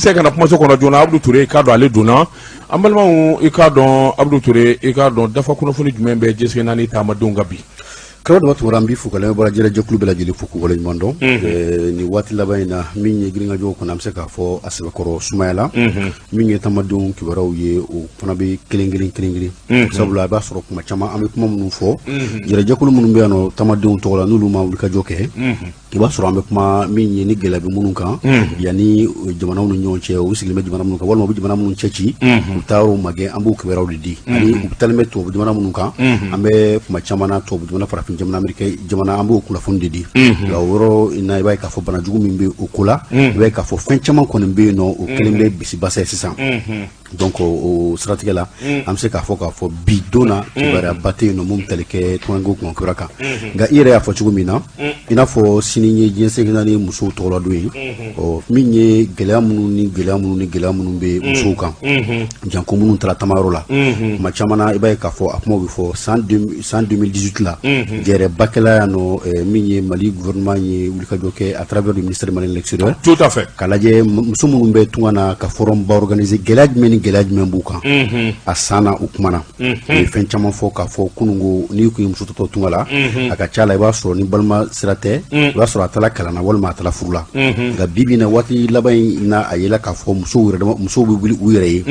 se ka na kumaso kɔnɔ joona. Abudu Ture, i k'a dɔn ale donna. An balimaw, i k'a dɔn Abudu Ture, i k'a dɔn dafa kunnafoni jumɛn bɛ diɲɛ seleke naani taamadenw kan bi? Karamɔgɔ Tunkara, an b'i fo ka lamɛnbaa jɛrɛjɛkulu bɛɛ lajɛlen fo k'u waleɲuman dɔn. Nin waati laban in na, min ye girinkajɔw kɔnɔ, an bɛ se k'a fɔ a sɛbɛkɔrɔ sumayala. Min ye taamadenw kibaruyaw ye, o fana bɛ kelen kelen kelen kelen, sabula a b'a sɔrɔ kuma caman an bɛ kuma minnu fɔ, jɛrɛjɛkulu minnu bɛ yan nɔ taamadenw tɔgɔ la, n'olu ma wulikajɔ kɛ, i b'a sɔrɔ an bɛ kuma min ye ni gɛlɛya bɛ minnu kan yanni jamanaw ni ɲɔgɔn cɛ, u sigilen bɛ jamana minnu kan walima u bɛ jamana minnu cɛ ci, u taa yɔrɔw magɛn, an b'o kibaruyaw de di. Ani u taalen bɛ tubabu jamana minnu kan, an bɛ kuma caman na tubabu jamana, farafin jamana, Ameriki jamana, an b'o kunnafoni de di. Nka o yɔrɔ in na, i b'a ye k'a fɔ bana jugu min bɛ o ko la, i b'a ye k'a fɔ fɛn caman kɔni bɛ yen nɔ, o kelen bɛ bisibasa ye sisan. Donc o siratigɛ la, an bɛ se k'a fɔ bi don na, kibaruyaba tɛ yen nɔ mun bɛ tali kɛ tungarankew kunkan kibaruya kan. Nka i yɛrɛ y'a fɔ cogo min na, i n'a fɔ sini ye diɲɛ seleke naani musow tɔgɔla don ye, ɔ min ye gɛlɛya minnu ni gɛlɛya minnu ni gɛlɛya minnu bɛ musow kan, janko minnu taara taamayɔrɔ la, kuma caman na i b'a ye k'a fɔ a kumaw bɛ fɔ. San 2018 la, jɛrɛba kɛla yan nɔ, min ye Mali gouvernement ye wulikajɔ kɛ à travers le ministère malien de l'extérieur. Tout à fait. K'a lajɛ muso minnu bɛ tunga na, ka forum ba organiser, gɛlɛya jumɛn ni gɛlɛya jumɛn b'u kan. A san na, u kumana, u ye fɛn caman fɔ k'a fɔ kununko n'i kun ye muso tɔtɔ tunga la, a ka ca la i b'a sɔrɔ ni balima sira tɛ, i b'a sɔrɔ a taara kalan na walima a taara furu la. Nka bi bi in na, waati laban in na, a yela k'a fɔ musow yɛrɛ dama, musow bɛ wuli u yɛrɛ ye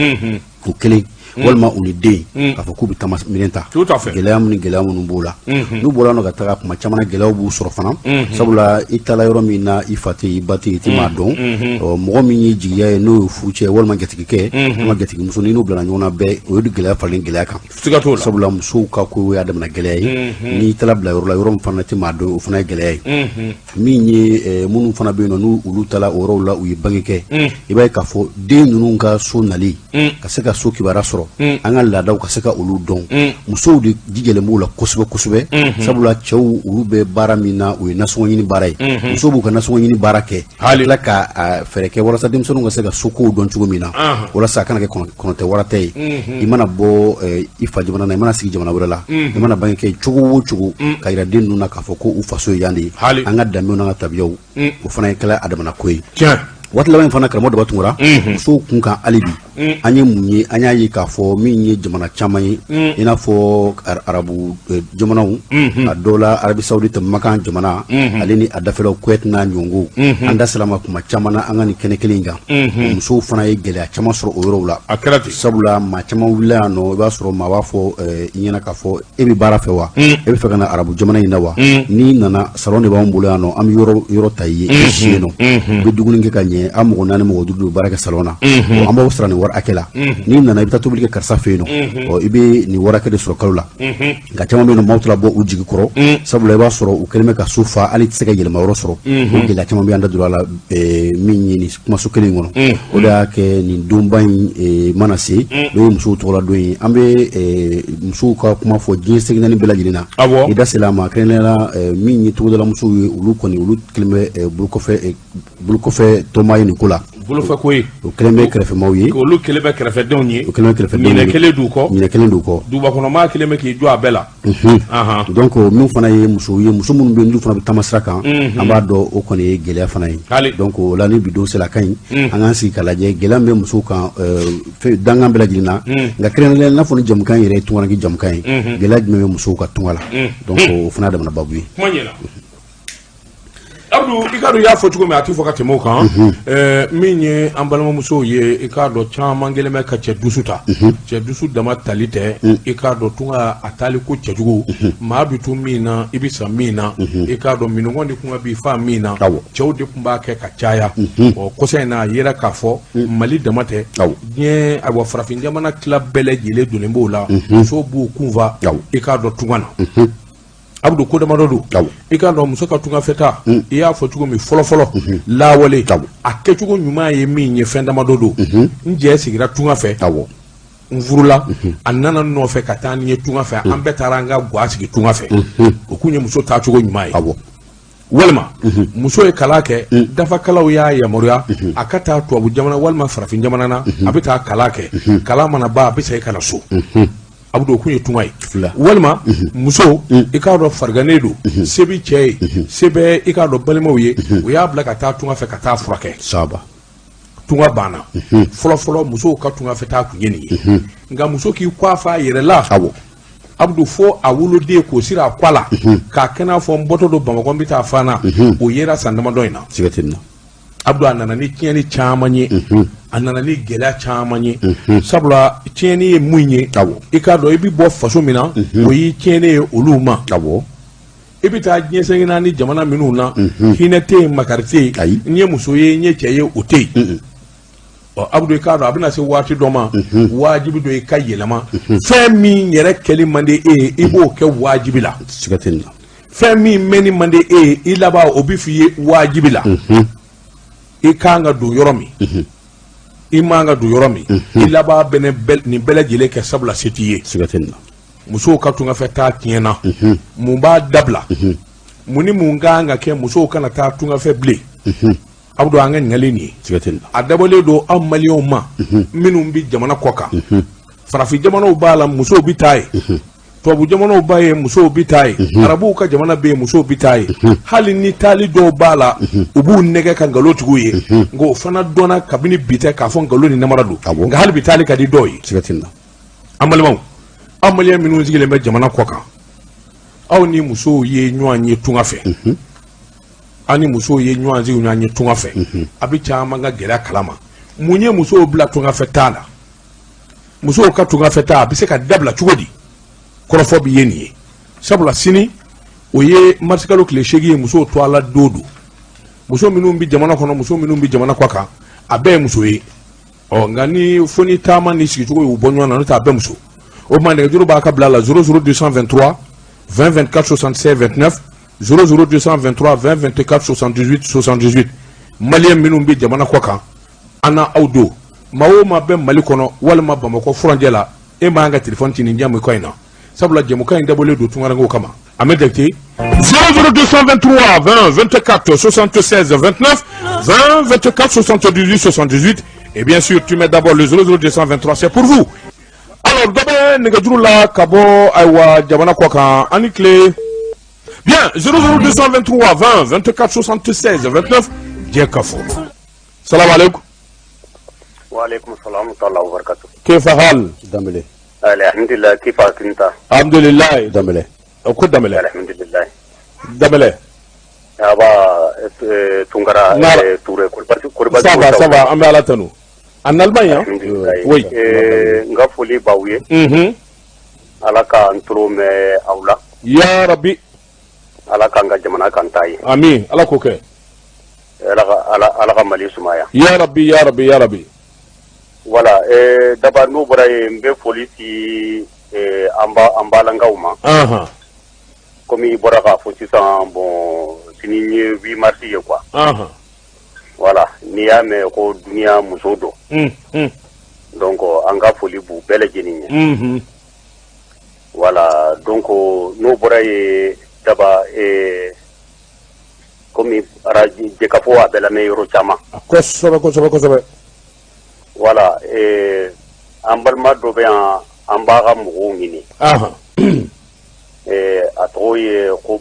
u kelen walima u ni den, k'a fɔ k'u bɛ taama minɛn ta. Tout à fait. Gɛlɛya minnu, gɛlɛya minnu b'o la, n'u bɔra nɔ ka taga, kuma caman na gɛlɛyaw b'u sɔrɔ fana, sabula i taara yɔrɔ min na, i fa tɛ yen, i ba tɛ yen, i tɛ maa dɔn. Ɔ, mɔgɔ min ye jigiya ye, n'o ye furucɛ walima jatigikɛ walima jatigimuso, ni n'u bilala ɲɔgɔn na bɛɛ, o ye gɛlɛya faralen gɛlɛya kan. Siga t'o la. Sabula musow ka ko y'a damana gɛlɛya ye. N'i taara bila yɔrɔ la, yɔrɔ min fana tɛ maa dɔn, o fana ye gɛlɛya ye. Min ye minnu fana bɛ yen nɔ, n'u olu taara o yɔrɔw la, u ye bange kɛ, i b'a ye k'a fɔ den ninnu ka so nali, ka se ka so kibaruya sɔrɔ, an ka laadaw ka se ka olu dɔn, musow de jijalen b'o la kosɛbɛ kosɛbɛ. Sabula cɛw, olu bɛ baara min na, o ye nasɔngɔ ɲini baara ye. Musow b'u ka nasɔngɔ ɲini baara kɛ, tila ka fɛɛrɛ kɛ walasa denmisɛnninw ka se ka sokow dɔn cogo min na, walasa a kana kɛ kɔnɔtɛ waratɛ ye. I mana bɔ i fa jamana na, i mana sigi jamana wɛrɛ la, i mana bange kɛ cogo o cogo, ka yira den ninnu na k'a fɔ ko u faso ye yan de ye, an ka danbew n'an ka tabiyaw, o fana ye kɛla a damana ko ye. Waati laban in fana, karamɔgɔ Daba Tunkara, musow kun kan hali bi, an ye mun ye? An y'a ye k'a fɔ min ye jamana caman ye, i n'a fɔ arabu jamanaw, a dɔw la Arabie Saoudite, Makan jamana, ale ni a dafɛlaw, Kuwait n'a ɲɔgɔnw, an da sera ma kuma caman na an ka nin kɛnɛ kelen in kan. Musow fana ye gɛlɛya caman sɔrɔ o yɔrɔw la. A kɛra ten. Sabula maa caman wulila yan nɔ, i b'a sɔrɔ maa b'a fɔ i ɲɛna k'a fɔ e bɛ baara fɛ wa, e bɛ fɛ ka na arabu jamana in na wa, n'i nana, salon de b'anw bolo yan nɔ, an bɛ yɔrɔ yɔrɔ ta i ye, i si yen nɔ, i bɛ dumuni kɛ ka ɲɛ, an mɔgɔ naani, mɔgɔ duuru de bɛ baara kɛ salon na, an b'aw sara nin wari hakɛ la. N'i nana, i bɛ taa tobili kɛ karisa fɛ yen nɔ, ɔ i bɛ nin wari hakɛ de sɔrɔ kalo la. Nka caman bɛ yen nɔ, maaw taara bɔ u jigi kɔrɔ, sabula i b'a sɔrɔ u kɛlen bɛ ka so fa, hali i tɛ se ka yɛlɛma yɔrɔ sɔrɔ. O gɛlɛya caman bɛ, an da don a la min ye nin kumaso kelen in kɔnɔ. O de y'a kɛ nin donba in mana se, n'o ye musow tɔgɔla don ye, an bɛ musow ka kuma fɔ diɲɛ seleke naani bɛɛ lajɛlen na. I da sera a ma, kɛrɛnkɛrɛnnenya la min ye togodala musow ye, olu kɔni, olu kɛlen bɛ bolokɔfɛ tɔnba ye nin ko la. Bolofɛ ko ye. O kɛlen bɛ kɛrɛfɛmaw ye. Olu kɛlen bɛ kɛrɛfɛdenw ye. O kɛlen bɛ kɛrɛfɛdenw ye. Ɲinɛ kelen d'u kɔ. Ɲinɛ kelen d'u kɔ. Dugubakɔnɔmaa kelen bɛ k'i jɔ a bɛɛ la. Donc min fana ye musow ye, muso minnu bɛ yen, n'olu fana bɛ taama sira kan, an b'a dɔn o kɔni ye gɛlɛya fana ye. Donc o la, ni bi don sera, a ka ɲi an k'an sigi k'a lajɛ gɛlɛya min bɛ musow kan dankan bɛɛ lajɛlen na. Nka kɛrɛnkɛrɛnnenya la, i n'a fɔ ni jamukan yɛrɛ ye tungaranke jamukan ye, gɛlɛya jumɛn bɛ musow ka tunga la? Donc o fana y'a damana babu ye. Kuma ɲɛna. Abdu, i k'a dɔn i y'a fɔ cogo min, a tɛ fɔ ka tɛmɛ o kan. Min ye an balimamusow ye, i k'a dɔn caman kɛlen bɛ ka cɛ dusu ta. Cɛ dusu dama tali tɛ. I k'a dɔn tunga a taali ko cɛjugu, maa bɛ to min na, i bɛ sa min na, i k'a dɔn minɔgɔ de kun b'i fa min na, cɛw de tun b'a kɛ ka caya. Ɔ, kɔsa in na, a yera k'a fɔ Mali dama tɛ, diɲɛ, ayiwa, farafin jamana tila bɛɛ lajɛlen donnen b'o la, musow b'u kunfa, i k'a dɔn tunga na. Abudu, ko damadɔ don. I k'a dɔn muso ka tungafɛta, i y'a fɔ cogo min fɔlɔfɔlɔ lawale, a kɛcogo ɲuman ye min ye, fɛn damadɔ don. N jɛ sigira tunga fɛ, n furula, a nana n nɔfɛ ka taa ni ye tunga fɛ, an bɛɛ taara an ka ga sigi tunga fɛ. O kun ye muso taacogo ɲuman ye. Walima muso ye kalan kɛ, dafakalaw y'a yamaruya a ka taa tubabu jamana walima farafin jamana na, a bɛ taa kalan kɛ, kalan mana ban, a bɛ segin ka na so. Abudu, o kun ye tunga ye. Walima muso, i k'a dɔn farigannen don, se bɛ cɛ ye, se bɛ i k'a dɔn balimaw ye, u y'a bila ka taa tunga fɛ ka taa furakɛ. Saba. Tunga banna. Fɔlɔfɔlɔ, musow ka tungafɛ taa kun ye nin ye. Nka muso k'i kɔ a fa a yɛrɛ la, Abudu, fo a woloden k'o siri a kɔ la k'a kɛ n'a fɔ n bɔtɔ don Bamakɔ, n bɛ taa Fana, o yera san damadɔ in na. Siga tɛ nin na. Abudu, a nana ni tiɲɛni caman ye, a nana ni gɛlɛya caman ye. Sabula tiɲɛni ye mun ye? I k'a dɔn, i bɛ bɔ faso min na, o y'i tiɲɛni ye olu ma. I bɛ taa diɲɛ seleke naani jamana minnu na, hinɛ tɛ yen, makari tɛ yen, n ye muso ye, n ye cɛ ye, o tɛ yen. Ɔ Abudu, i k'a dɔn, a bɛna se waati dɔ ma, wajibi don i ka yɛlɛma. Fɛn min yɛrɛ kɛli man di e ye, i b'o kɛ wajibi la. Siga tɛ nin na. Fɛn min mɛnni man di e ye, i laban o bɛ f'i ye wajibi la. I kan ka don yɔrɔ min, i man ka don yɔrɔ min, i laban bɛ nin bɛɛ lajɛlen kɛ, sabula se t'i ye. Siga tɛ nin na. Musow ka tungafɛ taa tiɲɛna. Mun b'a dabila? Mun ni mun kan ka kɛ musow kana taa tungafɛ bilen? Abudu, an ka ɲininkali nin ye. Siga tɛ nin na. A dabɔlen don anw maliyɛnw ma minnu bɛ jamana kɔ kan. Farafin jamanaw b'a la, musow bɛ taa yen. Tubabu jamanaw b'a ye, musow bɛ taa yen. Arabuw ka jamana bɛ yen, musow bɛ taa yen. Hali ni taali dɔw b'a la, u b'u nɛgɛ ka nkalon tig'u ye. Nka o fana dɔnna kabini bi tɛ k'a fɔ nkalon ni namara don. Nka hali bi, taali ka di dɔw ye. Siga tɛ nin na. An balimaw, aw maliyɛn minnu sigilen bɛ jamana kɔ kan, aw ni musow ye ɲɔgɔn ye tunga fɛ, aw ni musow ye ɲɔgɔn sigi ɲɔgɔn ye tunga fɛ, a bɛ caman ka gɛlɛya kalama. Mun ye musow bila tungafɛ taa la? Musow ka tungafɛ taa, a bɛ se ka dabila cogo di? Kɔrɔfɔ bɛ ye nin ye, sabula sini o ye marisikalo tile 8 ye, musow tɔgɔla don don. Muso minnu bɛ jamana kɔnɔ, muso minnu bɛ jamana kɔ kan, a bɛɛ ye muso ye. Ɔ nka ni fo ni taama ni sigicogo y'u bɔ ɲɔgɔn na, n'o tɛ a bɛɛ muso. O tuma, nɛgɛjuru b'a ka bila la: 00 223 20 24 76 29, 00 223 20 24 78 78. Maliyɛn minnu bɛ jamana kɔ kan, an na aw don. Maa o maa bɛ Mali kɔnɔ walima Bamakɔ furancɛ la, e m'an ka telefɔni ci nin jɛmukan in na, sabula jɛmukan in dabɔlen don tunkarankew kama. A bɛ jate: 00 223 20 24 76 29, 20 24 78 78. Et bien sûr, tu mets d'abord le 00 223, c'est pour vous. Alors, dɔ bɛ nɛgɛjuru la ka bɔ, ayiwa, jamana kɔ kan. An ni tile. Bien, 00 223 20 24 76 29. Diɲɛ ka fɔ. Salam alaikum. وعليكم السلام ورحمة الله وبركاته. كيف حال؟ Danbele. الحمد لله، كيف أنت؟ الحمد لله. Danbele. Ko Danbele. الحمد لله. Danbele. Aba Tunkara. Nara. Touré Koribati Koribati. Ça va, ça va, an bɛ Ala tanu. En Allemagne, hein? Alhamdulillah. Oui. N ka foli b'aw ye. Ala k'an toro mɛn aw la. Ya Rabbi. Ala k'an ka jamana kan ta ye. Amin, Ala k'o kɛ. Ala ka ala ka Mali sumaya. Ya Rabbi, ya Rabbi, ya Rabbi. Voilà, d'abord n'o bɔra yen, n bɛ foli di an balankaw ma. Komi i bɔra k'a fɔ sisan, bon, sini ye 8 mars ye quoi. Voilà, n'i y'a mɛn ko duniya muso don. Donc an ka foli b'u bɛɛ lajɛlen ye. Voilà, donc n'o bɔra yen, daba komi arajo jɛkafɔ a bɛ lamɛn yɔrɔ caman. Kosɛbɛ, kosɛbɛ, kosɛbɛ. Voilà, an balima dɔ bɛ yan, an b'a ka mɔgɔw ɲini. A tɔgɔ ye ko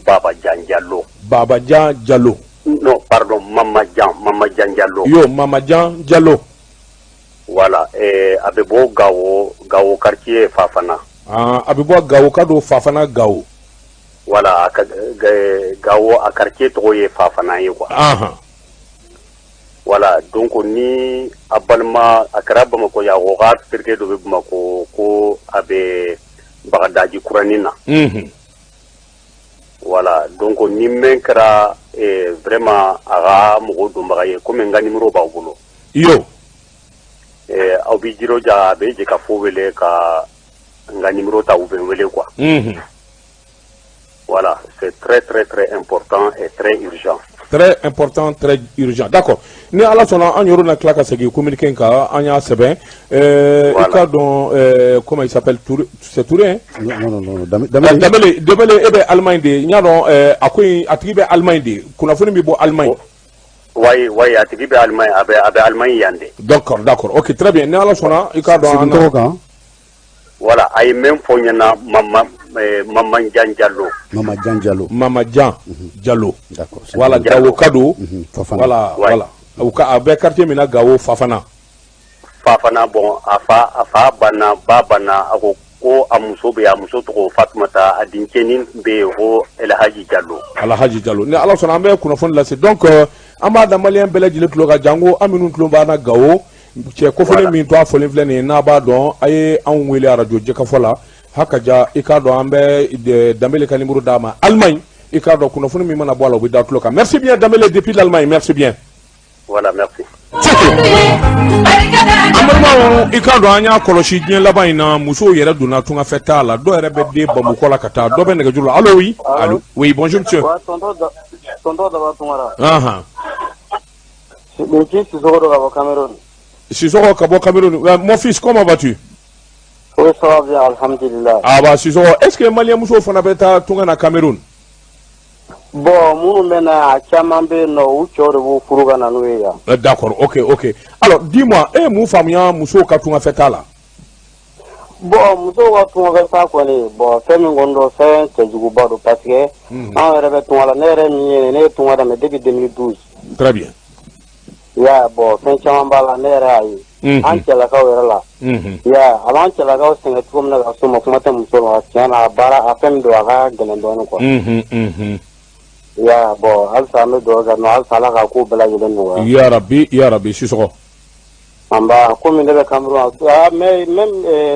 Babajan Jalo. Babajan Jalo. Non, pardon, Mamajan, Mamajan Jalo. Yo, Mamajan Jalo. Voilà, a bɛ bɔ Gawo, Gawo quartier Fafana. Ah, a bɛ bɔ Gawo ka don Fafana, Gawo. Voilà, a ka Gawo, a quartier tɔgɔ ye Fafana ye quoi. Voilà, donc ni a balima a kɛra Bamakɔ yan, o ka terikɛ dɔ bɛ Bamakɔ ko a bɛ Bagadaji kuranin na. Voilà, donc ni mɛn kɛra vraiment a ka mɔgɔ donbaga ye, komi n ka numéro b'aw bolo. Yo. Aw bɛ jiroja, a bɛ jɛ ka fo wele ka n ka numéro ta, u bɛ n wele quoi. Voilà, c'est très très très important et très urgent. Très important, très urgent. D'accord. Ni Ala sɔnna, an yɔrɔ na tila ka segin communiqué in kan, an y'a sɛbɛn. I ka dɔn, comment il s'appelle, Touré, c'est Touré, hein? Non, non, non, non. Dambele. Dambele, Dambele, e bɛ Allemagne de, n y'a dɔn, a ko in, a tigi bɛ Allemagne de, kunnafoni bɛ bɔ Allemagne. Oui, a tigi bɛ Allemagne, a bɛ Allemagne yan de. D'accord, ok, très bien. Ni Ala sɔnna, i k'a dɔn Segin an tɔgɔ kan. Voilà, a ye min fɔ n ɲɛna, Mama Mamajan Jalo. Mama Jan Jalo. Mama Jan Jalo. D'accord. Voilà, Jalo. Gawo Kado. Fafana. Voilà, Ouais. voilà. U ka a bɛ quartier min na Gawo, Fafana. Fafana. Bon, a fa banna, ba banna. A ko ko a muso bɛ yen, a muso tɔgɔ Fatumata, a dencɛnin bɛ yen ko Elhaji Jalo. Alhaji Jalo. Ni Ala sɔnna, an bɛ kunnafoni lase. Donc an b'a da maliyɛn bɛɛ lajɛlen tulo kan, janko an minnu tulo b'an na Gawo. Cɛ kofɔlen min to a fɔlen filɛ nin ye, n'a b'a dɔn, a ye anw wele arajo Jɛkafɔ la. Hakaja, i k'a dɔn, an bɛ Danbele ka numéro d'a ma Allemagne. I k'a dɔn, kunnafoni min mana bɔ a la, o bɛ da tulo kan. Merci bien Danbele depuis l'Allemagne, merci bien. Voilà, merci. An balimaw, i k'a dɔn, an y'a kɔlɔsi diɲɛ laban in na, musow yɛrɛ donna tungafɛ t'a la. Dɔw yɛrɛ bɛ den bamukɔ la ka taa. Dɔ bɛ nɛgɛjuru la. Allo, oui, allo, oui, bonjour monsieur. Ouais, tonton Daba Tunkara. Ahan. Nin ci Sisoko don ka bɔ Cameroun. Sisoko ka bɔ Cameroun. Mon fils, comment vas-tu? Oui, ça va bien, alhamdulillah. Ah bah Sisoko, est-ce que malien musow fana bɛ taa tunga na Cameroun? Bon, minnu bɛ na, a caman bɛ yen nɔ, u cɛw de b'u furu ka na n'u ye yan. D'accord, ok. Alors dis-moi, e ye mun faamuya musow ka tungafɛ t'a la? Bon, musow ka tungafɛ taa kɔni, bon, fɛn min kɔni don, fɛn cɛjuguba don, parce que anw yɛrɛ bɛ tunga la. Ne yɛrɛ min ye, ne ye tunga daminɛ depuis 2012. Très bien. I y'a ye, bon, fɛn caman b'a la, ne yɛrɛ y'a ye. An cɛlakaw yɛrɛ la. I y'a ye, a b'an cɛlakaw sɛgɛn cogo min na ka s'o ma, kuma tɛ muso ma. Tiɲɛ na, a baara, a fɛn min don, a ka gɛlɛn dɔɔnin quoi. I y'a ye, bon, halisa an bɛ dugawu kɛ nɔ, halisa Ala ka ko bɛɛ lajɛlen nɔgɔya. Ya Rabbi, ya Rabbi, Sisoko. An ba, komi ne bɛ Cameroun, ah, mais même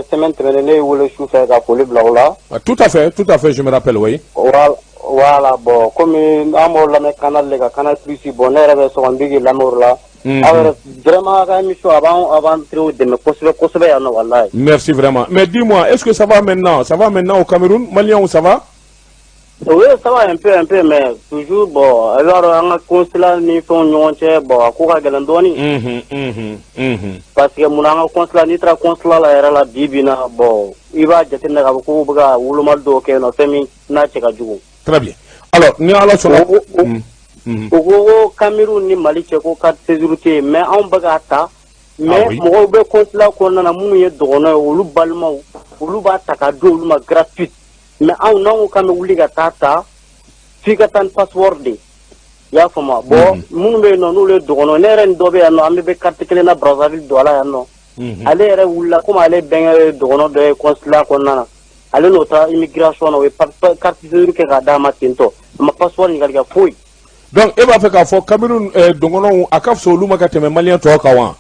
semaine tɛmɛnen, ne ye wele su fɛ ka foli bila o la. Ah, tout à fait, tout à fait, je me rappelle, oui. Voilà, bon, komi an b'o lamɛn canal de kan, Canal Plus. Bon, ne yɛrɛ bɛ so kɔnɔ, n bɛ k'i lamɛn o la. Aw yɛrɛ vraiment, a ka émission, a b'an teriw dɛmɛ kosɛbɛ kosɛbɛ yan nɔ, walayi. Merci vraiment. Mais dis-moi, est-ce que ça va maintenant? Ça va maintenant au Cameroun? Maliens, ça va? Oui, ça va un peu, un peu, mais toujours, bon, i b'a dɔn, an ka consulat ni fɛnw ɲɔgɔn cɛ, bon, a ko ka gɛlɛn dɔɔni. Parce que mun, an ka consulat, n'i taara consulat la yɛrɛ la bi bi in na, bon, i b'a jateminɛ k'a fɔ k'u bɛ ka wolomali dɔw kɛ yen nɔ, fɛn min n'a cɛ ka jugu. Très bien. Alors, ni Ala sɔnna. U ko ko Cameroun ni Mali cɛ, ko carte séjour tɛ yen, mais anw bɛ k'a ta. Mais mɔgɔw bɛ consulat kɔnɔna na minnu ye dɔgɔnɔ ye, olu balimaw, olu b'a ta ka di olu ma gratuite. Mais anw, n'anw ko k'an bɛ wuli ka taa ta, f'i ka taa ni passeport de ye. I y'a faamu? Bon, minnu bɛ yen nɔ, n'olu ye dɔgɔnɔ, ne yɛrɛ ni dɔ bɛ yan nɔ, an bɛ bɛ carte kelen na Brazzaville don ala yan nɔ. Ale yɛrɛ wulila, komi ale bɛnkɛ ye dɔgɔnɔ dɔ ye consulat kɔnɔna na, ale n'o taara immigration na, o ye carte séjour kɛ k'a d'a ma ten tɔ, a ma passeport ɲininkali kɛ foyi. Donc, e b'a fɛ k'a fɔ Cameroun dɔgɔnɔw, a ka fisa olu ma ka tɛmɛ Malien tɔw kan wa?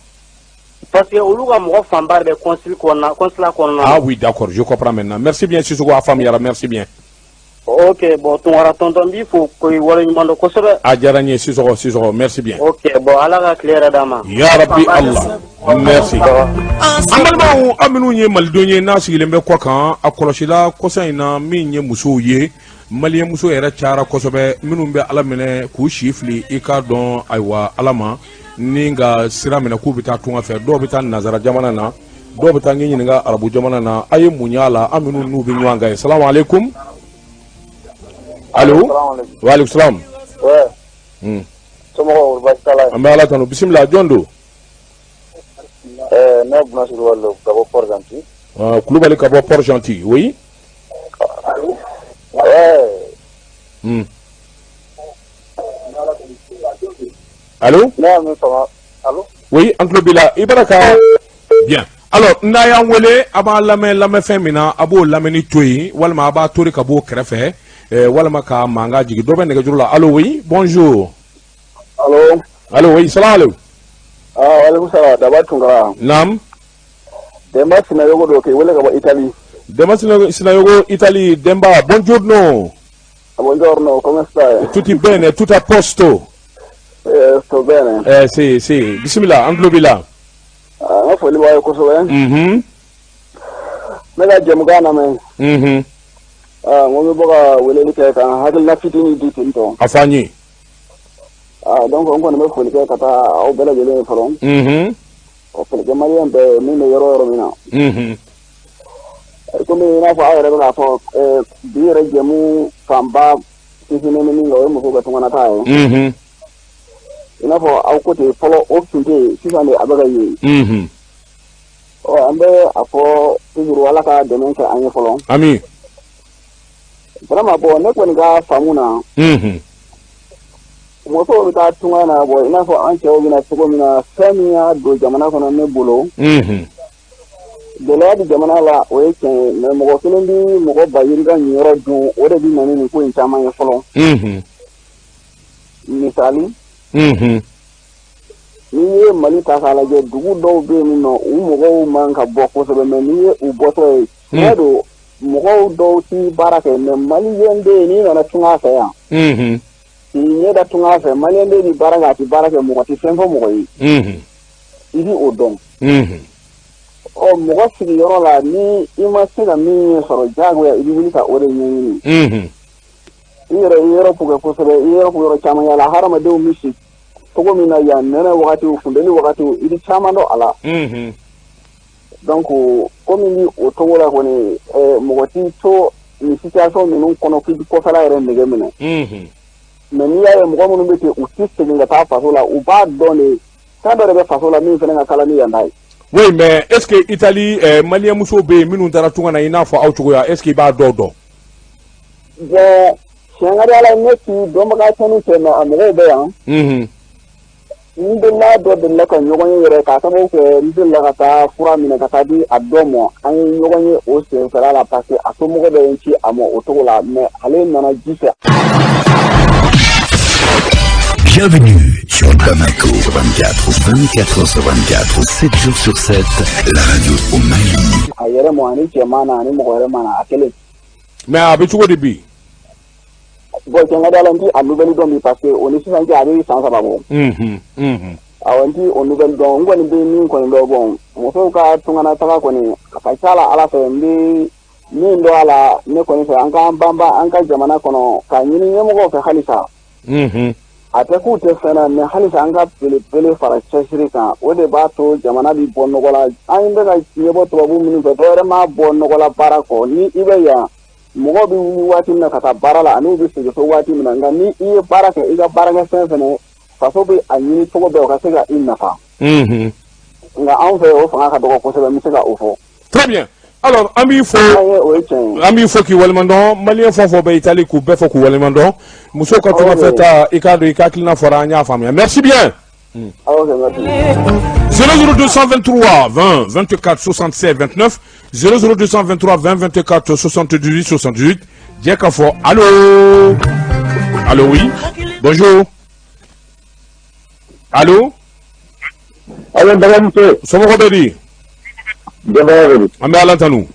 Parce que olu ka mɔgɔ fanba de bɛ consul kɔnɔna, consulat kɔnɔna na. Ah oui, d'accord, je comprends maintenant. Merci bien Sissoko, a faamuyara, merci bien. Ok, bon, Tunkara tonton, n b'i fo k'i waleɲuman dɔn kosɛbɛ. A diyara n ye Sissoko, Sissoko, merci bien. Ok, bon, Ala ka tile yɛrɛ d'an ma. Ya Rabbi Allah. Merci. An balimaw, an minnu ye malidenw ye n'a sigilen bɛ kɔ kan, a kɔlɔsila kɔsa in na, min ye musow ye, maliyɛn muso yɛrɛ cayara kosɛbɛ, minnu bɛ Ala minɛ k'u si fili, i k'a dɔn, ayiwa, Ala ma ni ka sira minɛ k'u bɛ taa tunga fɛ. Dɔw bɛ taa nanzara jamana na, dɔw bɛ taa n ɲininka arabu jamana na. A ye mun y'a la, an minnu n'u bɛ ɲɔgɔn kan ye? Salamu aleykum, allo, wa aleykum salam. Ouais. Somɔgɔw, baasi t'a la? An bɛ Ala tanu. Bisimila, jɔn don? Ne Buna Kulubali don ka bɔ Port Gentil. Ah, Kulubali ka bɔ Port Gentil, oui. Ouais. Allô? Ne y'a min faamu. Allo? Oui, an tulo b'i la. I bɔra ka bien. Alors, n'a y'an wele, a b'a lamɛn lamɛnfɛn min na, a b'o lamɛnni to yen, walima a b'a tori ka b'o kɛrɛfɛ, walima ka mankan jigin. Dɔ bɛ nɛgɛjuru la. Allo, oui, bonjour. Allo? Allo, oui, salam aleykum. Ah, aleykum salam. Daba Tunkara. Naam. Demba Sinayogo don k'i wele ka bɔ Italie. Demba Sinayogo, Italie. Demba, buongiorno. Buongiorno, come stai? Tutti bene, tutto a posto. Sto bene. Sì, sì. Bismillah, an tulo b'i la. Ah, n ka foli b'aw ye kosɛbɛ. Ne ka jɛmukan lamɛn. Ah, n ko n bɛ bɔ ka weleli kɛ ka n hakilina fitinin di ten tɔ. A fɔ an ye. Ah, donc n kɔni bɛ foli kɛ ka taa aw bɛɛ lajɛlen ye fɔlɔ. Ka foli kɛ maliyɛn bɛɛ ye min bɛ yɔrɔ o yɔrɔ min na. Komi i n'a fɔ aw yɛrɛ bɛ k'a fɔ, bi yɛrɛ jɛmu fanba sinsinnen bɛ min kan, o ye musow ka tunganata ye. I n'a fɔ aw ko ten, fɔlɔ o tun tɛ yen, sisan de a bɛ ka ye. Ɔ, an bɛ a fɔ toujours, Ala ka dɛmɛ kɛ an ye fɔlɔ. Ami. Vraiment, bon, ne kɔni ka faamu na, Musow bɛ taa tunga na bɔ i n'a fɔ an cɛw bɛ na cogo min na, fɛn min y'a don jamana kɔnɔ, ne bolo, gɛlɛya bɛ jamana la, o ye tiɲɛ ye, mais mɔgɔ kelen bɛ mɔgɔ ba yirika ɲiyɔrɔ dun, o de bɛ na ni nin ko in caman ye fɔlɔ. Misali, n'i ye Mali ta k'a lajɛ, dugu dɔw bɛ yen nɔ, u mɔgɔw man ka bɔ kosɛbɛ, mais n'i ye u bɔtɔ ye, tiɲɛ don, mɔgɔw dɔw ti baara kɛ, mais maliyɛn bɛ yen, n'i nana tunga fɛ yan, k'i ɲɛ da tunga fɛ, maliyɛn bɛ baara kɛ, a tɛ baara kɛ, mɔgɔ tɛ fɛn fɔ mɔgɔ ye, i bɛ o dɔn. Ɔ, mɔgɔ sigiyɔrɔ la, ni i ma se ka min ɲɛ sɔrɔ, diyagoya i bɛ wuli ka o de ɲɛɲini. I yɛrɛ i yɔrɔ kɛ kosɛbɛ, i yɔrɔ yɔrɔ caman yala, hadamadenw bɛ si cogo min na yan, nɛnɛ wagati, funteni wagati, i bɛ caman dɔn a la. Donc komi bi o cogo la kɔni, mɔgɔ t'i to nin situation ninnu kɔnɔ k'i bɛ kɔfɛla yɛrɛ nege minɛ. Mais n'i y'a ye mɔgɔ minnu bɛ ten, u tɛ segin ka taa faso la, u b'a dɔn de fɛn dɔ de bɛ faso la min fana ka kalan ni yan ta ye. Oui, mais est ce que Italie maliyɛn musow bɛ yen minnu taara tunga na i n'a fɔ aw cogoya, est ce que i b'a dɔw dɔn? Bon, tiɲɛ ka di Ala ye, ne k'i dɔnbaga tɛ cɛ, mais a mɔgɔw bɛ yan. N delila dɔ delila ka ɲɔgɔn ye yɛrɛ, k'a sababu kɛ n delila ka taa fura minɛ ka taa di a dɔ ma. An ye ɲɔgɔn ye o senfɛla la, parce que a somɔgɔ dɔ ye n ci a ma o cogo la, mais ale nana ji fɛ. Bienvenue sur Bamako 24, 24 h sur 24, 7 jours sur 7, la radio au Mali. A yɛrɛ ma, ani cɛ ma na, ani mɔgɔ wɛrɛ ma na, a kelen. Mais a bɛ cogo di bi? Bon, tiɲɛ ka di Ala, n ti a nouvelle dɔn bi, parce que o ni sisan cɛ, a bɛ san 3 bɔ. Awɔ, n ti o nouvelle dɔn. N kɔni bɛ min kɔni dɔn, bon, musow ka tungana taga kɔni, a ka ca la Ala fɛ, n bɛ min dɔn a la, ne kɔni fɛ, an k'an banban an ka jamana kɔnɔ k'a ɲini ɲɛmɔgɔw fɛ halisa. A tɛ k'u tɛ fɛn na, mais halisa an ka belebele fara cɛsiri kan, o de b'a to jamana bɛ bɔ nɔgɔ la. An bɛ ka ɲɛbɔ tubabu minnu fɛ, dɔwɛrɛ m'a bɔ nɔgɔ la baara kɔ. Ni i bɛ yan, mɔgɔ bɛ wuli waati min na ka taa baara la, ani u bɛ segin so waati min na. Nka ni i ye baara kɛ, i ka baarakɛ fɛn fɛnɛ, faso bɛ a ɲini cogo bɛɛ o ka se ka i nafa. Nka anw fɛ, o fanga ka dɔgɔ kosɛbɛ, n bɛ se ka o fɔ. Très bien. Alors, an b'i fo. An ye, o ye tiɲɛ ye. An b'i fo k'i waleɲuman dɔn. Maliyɛn fɛn o fɛn bɛ Italie, k'u bɛɛ fɔ k'u waleɲuman dɔn. Musow ka tungafɛ ta, i k'a dɔn i ka hakilina fɔra, an y'a faamuya. Merci bien. Ok, merci. 00223 20 24 67 29, 00223 20 24 78 78. Jɛ ka fɔ allo, allo, oui, bonjour, allo. Allo, dɔgɔmuso. Somɔgɔw bɛ di? Denbaya bɛ di? An bɛ Ala tanu.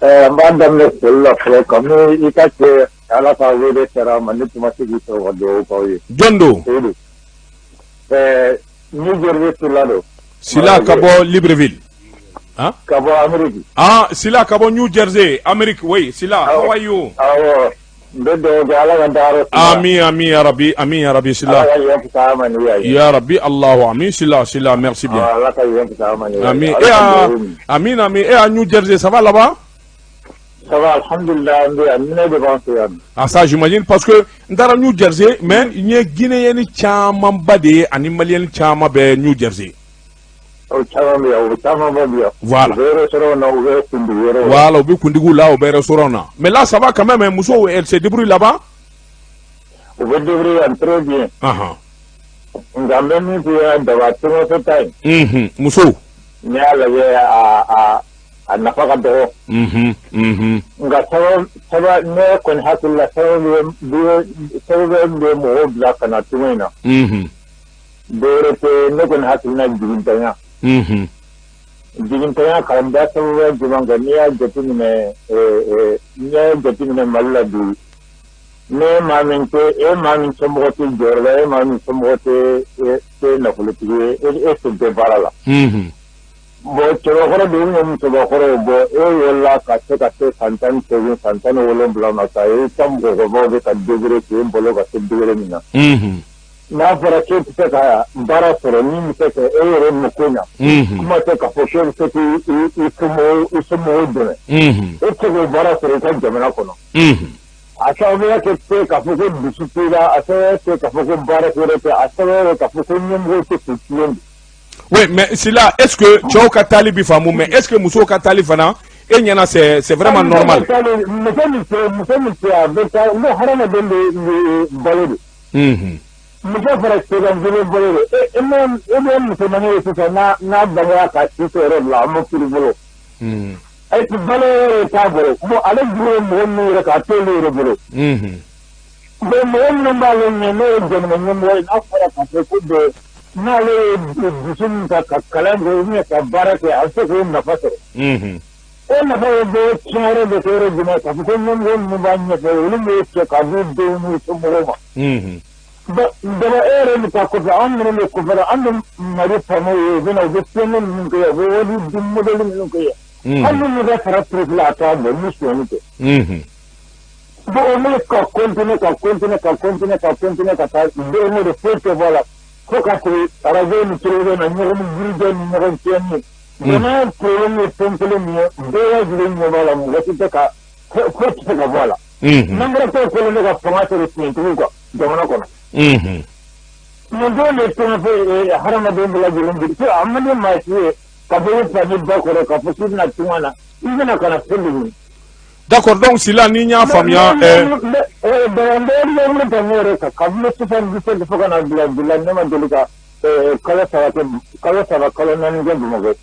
N b'a daminɛ foli la fɔlɔ, kabini i ka cɛ Ala ka wele sera a ma, ne tun ma se k'i sɔrɔ ka dugawu k'aw ye. Jɔn don? Seyidu. New Jersey Sila don. Sila ka bɔ Libreville, hein? Ka bɔ Amérique. Ah, Sila ka bɔ New Jersey, Amérique, oui. Sila, how are you? Awɔ, n bɛ dugawu kɛ, Ala ka dayɔrɔ suma. Amin, amin ya Rabbi, amin ya Rabbi, Sila. Ala ka yen fisaya ma ni yan ye. Ya Rabbi, Allahu amin, Sila, Sila, merci bien. Ala ka yen fisaya ma ni yan ye. Amin. Ala Et ka à, dugawu minɛ. Amin, amin. Et à New Jersey, ça va là-bas? Ça va, alhamdulillah, an bɛ yan, minɛ de b'an fɛ yan. Ah, ça, j'imagine, parce que n taara New Jersey, mais n ye Guinéen camanba de ye ani Malien caman bɛ New Jersey. O caman bɛ yan, o caman bɛ yan. Voilà. U bɛ restaurant na, u bɛ kundigi yɔrɔ la. Voilà, u bɛ kundigiw la, u bɛ restaurant na. Mais là, ça va quand même, hein, musow, elle se débrouille là-bas? U bɛ débrouiller yan très bien. Nka n bɛ min f'i ye, daba tungafɛ ta in. Musow. N'i y'a lajɛ, a nafa ka dɔgɔ. Nka saba, ne kɔni hakili la, sababu bɛ mɔgɔw bila ka na tunga in na. Dɔwɛrɛ tɛ, ne kɔni hakili la, jigintanya. Jigintanya ka da sababuya jumɛn kan? N'i y'a jateminɛ Mali la bi, ne maa min tɛ e, maa min somɔgɔ tɛ jɔyɔrɔ la, e maa min somɔgɔ tɛ nafolotigi ye, e sen tɛ baara la. Bon, cɛbakɔrɔ de ye, musobakɔrɔ, bon, e wolola ka se ka se san 18, san 17 ma, ka i ka mɔgɔkɔrɔbaw bɛ ka degré k'e balo ka se degré min na. N'a fɔra k'e tɛ se ka baara sɔrɔ min bɛ se ka e yɛrɛ mako ɲa, kuma tɛ k'a fɔ k'e bɛ se k'i i somɔgɔw dɛmɛ, e tɛ se k'o baara sɔrɔ i ka jamana kɔnɔ. A sababuya kɛ tɛ k'a fɔ ko dusu t'i la, a sababuya tɛ k'a fɔ ko baara wɛrɛ tɛ, a sababuya k'a fɔ ko ɲɛmɔgɔw tɛ k'u tilen de. Oui, mais Sila, est-ce que cɛw ka taali bi faamu, mais est-ce que musow ka taali fana e ɲɛna, c'est vraiment normal? Muso min cɛ, a bɛ taa n ko hadamaden bɛ balo de. Muso fara cɛ kan jeli bolo de e e bɛ musomannin ye sisan n'a n'a bangera ka si to yɔrɔ la a ma furu bolo e ti balo yɛrɛ t'a bolo. Bon, ale juru ye mɔgɔ minnu yɛrɛ k'a t'olu yɛrɛ bolo. Bon, mɔgɔ minnu b'ale ɲɛ, n'o ye jamana ɲɛmɔgɔ ye, n'a fɔra k'a fɔ ko bɛn n'ale ye dusu min ta ka kalan kɛ ou bien ka baara kɛ, a bɛ se k'o nafa sɔrɔ. O nafa ye bɛ tiɲɛ yɛrɛ bɛ kɛ yɔrɔ jumɛn? K'a fɔ ko ɲɛmɔgɔ minnu b'a ɲɛfɛ, olu b'o cɛ k'a d'u denw n'u somɔgɔw ma. Daba, e yɛrɛ bɛ taa kɔfɛ, anw minnu bɛ kɔfɛ la, an bɛ Mali faamaw ye, u bɛ na, u bɛ fɛn minnu kɛ yan, u bɛ wali dun modèle minnu kɛ yan, hali n'u ka sara profil a t'a bɔ ni sonyali tɛ. Bon, o bɛ ka continuer, ka continuer, ka continuer, ka continuer ka taa don o don, foyi tɛ bɔ a la fo ka sigi arajo ni télévision na, ɲɔgɔn buruja ni ɲɔgɔn tiɲɛni. Jamana problème ye fɛn kelen min ye, bɛɛ lajɛlen ɲɛ b'a la, mɔgɔ si tɛ ka foyi tɛ se ka bɔ a la. Nangaratɔw kɛlen bɛ ka fanga sɔrɔ tiɲɛtigiw kan jamana kɔnɔ. Nin don de fɛn fɛn hadamaden bɛɛ lajɛlen bi a man di maa si ye ka bɔ i fa ni ba kɔrɔ k'a fɔ k'i bɛna tunga na, i bɛna ka na fɛn de ɲini. D'accord, donc Sila, ni n y'a faamuya. Daba, n bɛ wuli ka ne yɛrɛ kan kabini 77 fo ka na bila bi la, ne ma deli ka kalo 3 kɛ, kalo 3, kalo 4 kɛ Bamakɔ.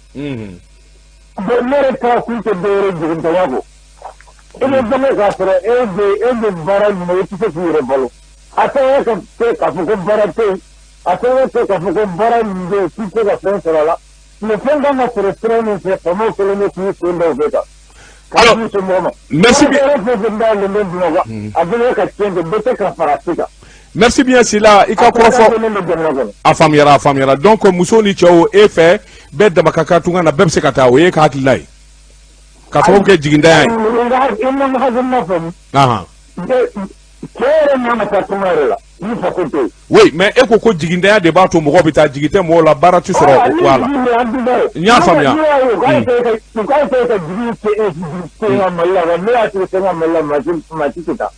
Bon, ne yɛrɛ taa kun tɛ dɔwɛrɛ jigintanya kɔ. E bɛ bange k'a sɔrɔ e bɛ baara ɲini, i tɛ se k'i yɛrɛ balo. A tɛ ka kɛ k'a fɔ ko baara tɛ yen, a tɛ kɛ k'a fɔ ko baara min bɛ yen k'i tɛ se ka fɛn sɔrɔ a la. Mais fɛn kan ka sɔrɔ sira min fɛ, faamaw kɛlen bɛ k'u sen da o bɛɛ kan. Alors, merci bien. A bɛ ka tiɲɛ kɛ, bɛɛ tɛ ka fara si kan. Merci bien Sila, i ka kɔrɔfɔ a faamuyara, a faamuyara. Donc muso ni cɛw, e fɛ bɛɛ dama ka kan tunga na, bɛɛ bɛ se ka taa, o ye ka hakilina ye ka sababu kɛ jigintanya ye. I ma hakilina faamu. Cɛ yɛrɛ man ka taa tunga yɛrɛ la ni faso tɛ yen. Oui, mais e ko ko jigintanya de b'a to mɔgɔw bɛ taa, jigi tɛ mɔgɔw la, baara tɛ sɔrɔ, voilà. N y'a faamuya. U k'a essayer ka jigi sen ka Mali la, ne y'a sigi sen ka Mali la, maa si tɛ taa.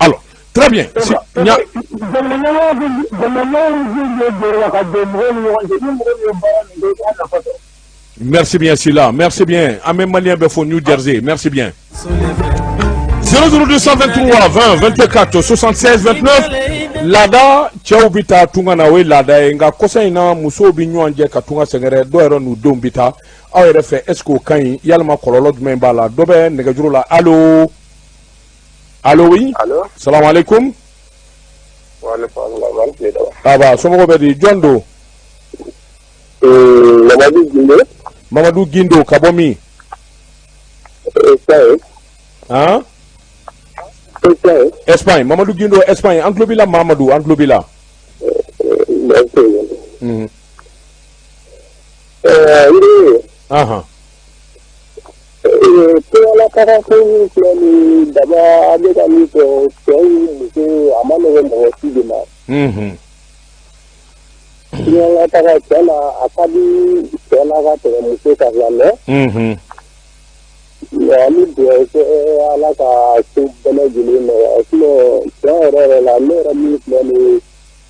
Alors, très bien. Si, jamana ɲɛmɔgɔ bɛ jɔyɔrɔ la ka don mɔgɔw ni ɲɔgɔn cɛ, ni mɔgɔ min ye baara min kɛ, i k'a nafa sɔrɔ. Merci bien Sila, merci bien. An bɛ malien bɛɛ fo New Jersey, merci bien. 00223 20 24 76 29. Laada, cɛw bɛ taa tunga na, o ye laada ye, nka kɔsa in na musow bɛ ɲɔgɔn jɛ ka tunga sɛgɛrɛ, dɔw yɛrɛ n'u denw bɛ taa. Aw yɛrɛ fɛ, est ce que o ka ɲi? Yalima kɔlɔlɔ jumɛn b'a la? Dɔ bɛ nɛgɛjuru la. Allo, allo, oui. Allo. Salamu aleykum. Waaleykum salaam. Aba, somɔgɔw bɛ di? Jɔn don? Mamadu Gindo. Mamadu Gindo, ka bɔ min? Espagne. Han? Espagne. Espagne, Mamadu Gindo, Espagne. An tulo b'i la Mamadu, an tulo b'i la. Merci. N Tungalataga ko min filɛ nin, Daba, a bɛ ka min fɔ, cɛw ni muso, a ma nɔgɔ mɔgɔ si de ma. Tungalataga, cɛ la, a ka di cɛ la ka tɛmɛ muso kan sa, mais an bɛ dugawu kɛ Ala ka ko bɛɛ lajɛlen nɔgɔya. Sinon tiɲɛ yɛrɛ yɛrɛ la, ne yɛrɛ min filɛ nin ye,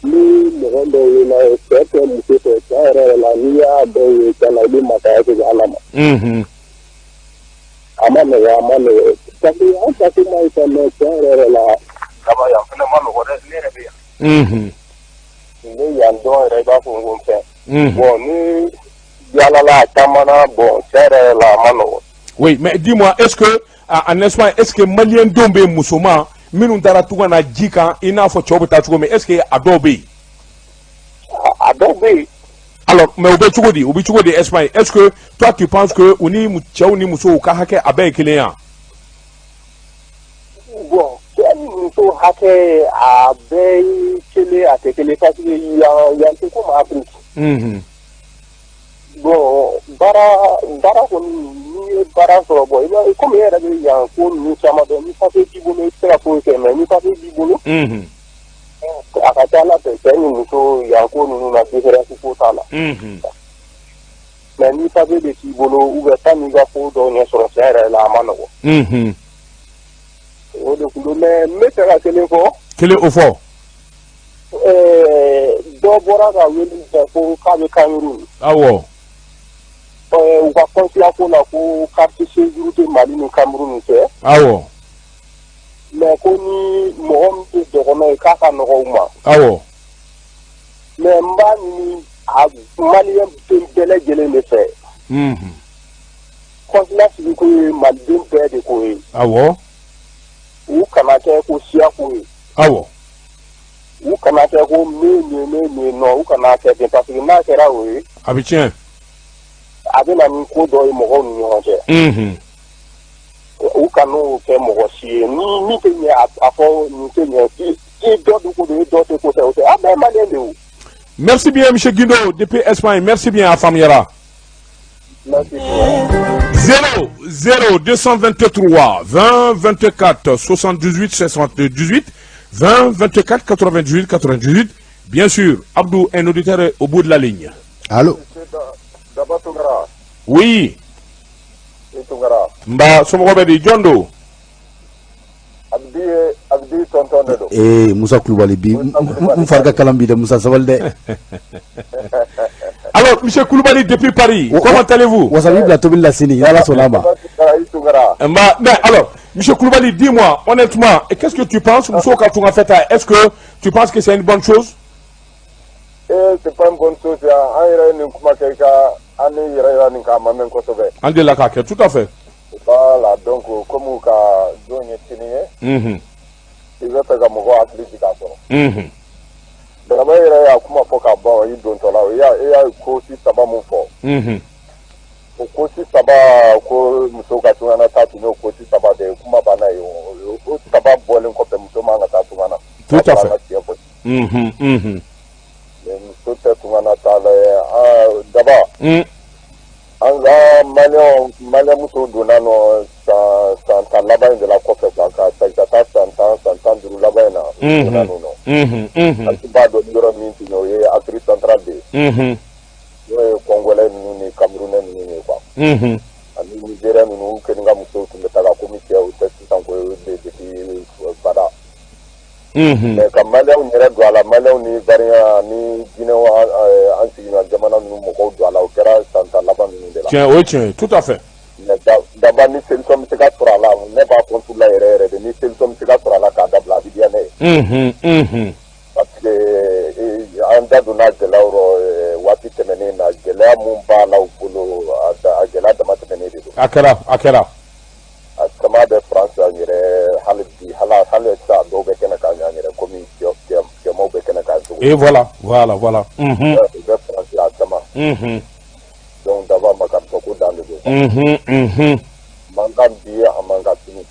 ni mɔgɔ dɔw ye na cɛ tɛ muso fɛ, tiɲɛ yɛrɛ yɛrɛ la, n'i y'a dɔw ye tiɲɛ na, i bɛ masaya segin Ala ma. A ma nɔgɔ, a ma nɔgɔ, parce que an faso ma ɲi sa, mais tiɲɛ yɛrɛ yɛrɛ la. Daba, yan fana ma nɔgɔ dɛ, ne yɛrɛ bɛ yan. N bɛ yan dɔn yɛrɛ, i b'a fɔ n ko n fɛn. Bon, ni yaalala a caman na, bon, tiɲɛ yɛrɛ yɛrɛ la, a ma nɔgɔ. Oui, mais dis-moi, est-ce que en Espagne, est-ce que malien denw bɛ musoman minnu taara tunga na ji kan i n'a fɔ cɛw bɛ taa cogo min, est-ce que a dɔw bɛ yen? A dɔw bɛ yen. Alors, mais u bɛ cogo di? U bɛ cogo di Espagne? Est-ce que toi tu penses que u ni cɛw ni musow ka hakɛ a bɛɛ ye kelen ye wa? Bon, cɛ ni muso hakɛ a bɛɛ ye kelen, a tɛ kelen, parce que yan yan tɛ komi Afrique. Bon, baara baara kɔni, n'i ye baara sɔrɔ, bon, i b'a komi e yɛrɛ bɛ yan ko ninnu caman dɔn, ni papier t'i bolo, i tɛ se ka foyi kɛ, mais ni papier b'i bolo, a ka ca Ala fɛ, cɛ ni muso, yan ko ninnu na, différence ko t'a la. Mais ni papier de t'i bolo ou bien sanni i ka ko dɔw ɲɛ sɔrɔ, tiɲɛ yɛrɛ la, a ma nɔgɔ. O de tun don, mais n bɛ fɛ ka kelen fɔ. Kelen o fɔ. Dɔ bɔra ka wele kɛ ko k'a bɛ Cameroun. Awɔ. U ka consulat ko la ko carte séjour tɛ Mali ni Cameroun cɛ. Awɔ. Mais ko ni mɔgɔ min tɛ dɔgɔnɔ ye, k'a ka nɔgɔ u ma. Awɔ. Mais n b'a ɲini a maliyɛn den bɛɛ lajɛlen de fɛ. Consulat sigiko ye maliden bɛɛ de ko ye. U kana kɛ ko siya ko ye. U kana kɛ ko min nin ne nin nɔ, u kana kɛ ten, parce que n'a kɛra o ye, A bɛ tiɲɛ. a bɛ na ni ko dɔ ye mɔgɔw ni ɲɔgɔn cɛ. U kan'o kɛ mɔgɔ si ye ni min tɛ ɲɛ, a fɔ nin tɛ ɲɛ, i dɔ dun ko don, i dɔ tɛ ko tɛ, o tɛ, an bɛɛ ye maliyɛn de ye o. Merci bien, monsieur Guindo, depuis Espagne. Merci bien, a faamuyara. Merci. 0 0 223 20 24 78 78 20 24 98 98. Bien sûr, Abdou, un auditeur est au bout de la ligne. Allo. Daba Tunkara. Oui. I Tunkara. Nba, somɔgɔw bɛ di? Jɔn don? Abdi ye, Abdi tonton de don. Ee, Musa Kulubali, bi n fari ka kalan bi dɛ. Musa, sabali dɛ. Alors, monsieur Koulibaly depuis Paris, comment allez-vous? Wasa b'i bila tobili la sini, Ala sɔnna a ma. Daba Tunkara, i Tunkara. Nba, mais alors, monsieur Koulibaly, dis-moi, honnêtement, et qu'est-ce que tu penses, muso ka tunga fɛ ta, est-ce que tu penses que c'est une bonne chose? Eh, c'est pas une bonne chose ya. An yɛrɛ ye nin kuma kɛ i ka an ni yɛrɛ yɛrɛ nin k'a ma mɛn kosɛbɛ. An delila k'a kɛ, tout à fait. Voilà, donc comme ka don ye sini ye, i bɛ fɛ ka mɔgɔw hakili jigin a kɔrɔ. Daba yɛrɛ y'a kuma fɔ ka ban i dontɔ la, i y'a cause saba mun fɔ. O cause saba ko muso ka tunga na taa tun y'o cause saba de ye, kuma banna ye. O saba bɔlen kɔfɛ, muso man ka taa tunga na. Tout à fait. An ka tiɲɛ fɔ. Mais muso tɛ tunga na taa la ye. Daba, an ka maliyɛn musow donna nɔ san 10 laban in de la kɔfɛ quoi, ka segin ka taa san 10, san 15 laban in na, u donna nɔ. An b'a dɔn yɔrɔ min tun ye, o ye Afrique centrale de ye. N'o ye Congolais ninnu ni Camerounais ninnu ye quoi. Ani Nigérien ninnu, u kɛlen ka musow tun bɛ taga komi cɛw tɛ sisan ko de depuis bada. Mais ka maliyɛnw yɛrɛ don a la, maliyɛnw ni Ivoirien ni Guinéen, an sigiɲɔgɔn jamana ninnu mɔgɔw don a la, o kɛra san 10 laban ninnu de la. Tiɲɛ, o ye tiɲɛ ye, tout à fait. Mais daba, ni solution bɛ se ka sɔrɔ a la, ne b'a contre la yɛrɛ yɛrɛ de. Ni solution bɛ se ka sɔrɔ a la k'a dabila, a bɛ diya ne ye. Parce que an da donna gɛlɛyaw rɔ waati tɛmɛnen na, gɛlɛya mun b'a la u bolo, a gɛlɛya dama tɛmɛnen de don. A kɛra, a kɛra. A caman bɛ France an yɛrɛ hali bi, hali sisan dɔw bɛ kɛnɛ kan an yɛrɛ komi cɛmanw bɛ kɛnɛ kan cogo. Et voilà. U bɛ France a caman. Donc daba ma ka fɔ ko dan de don. Man kan bi, a man kan sini.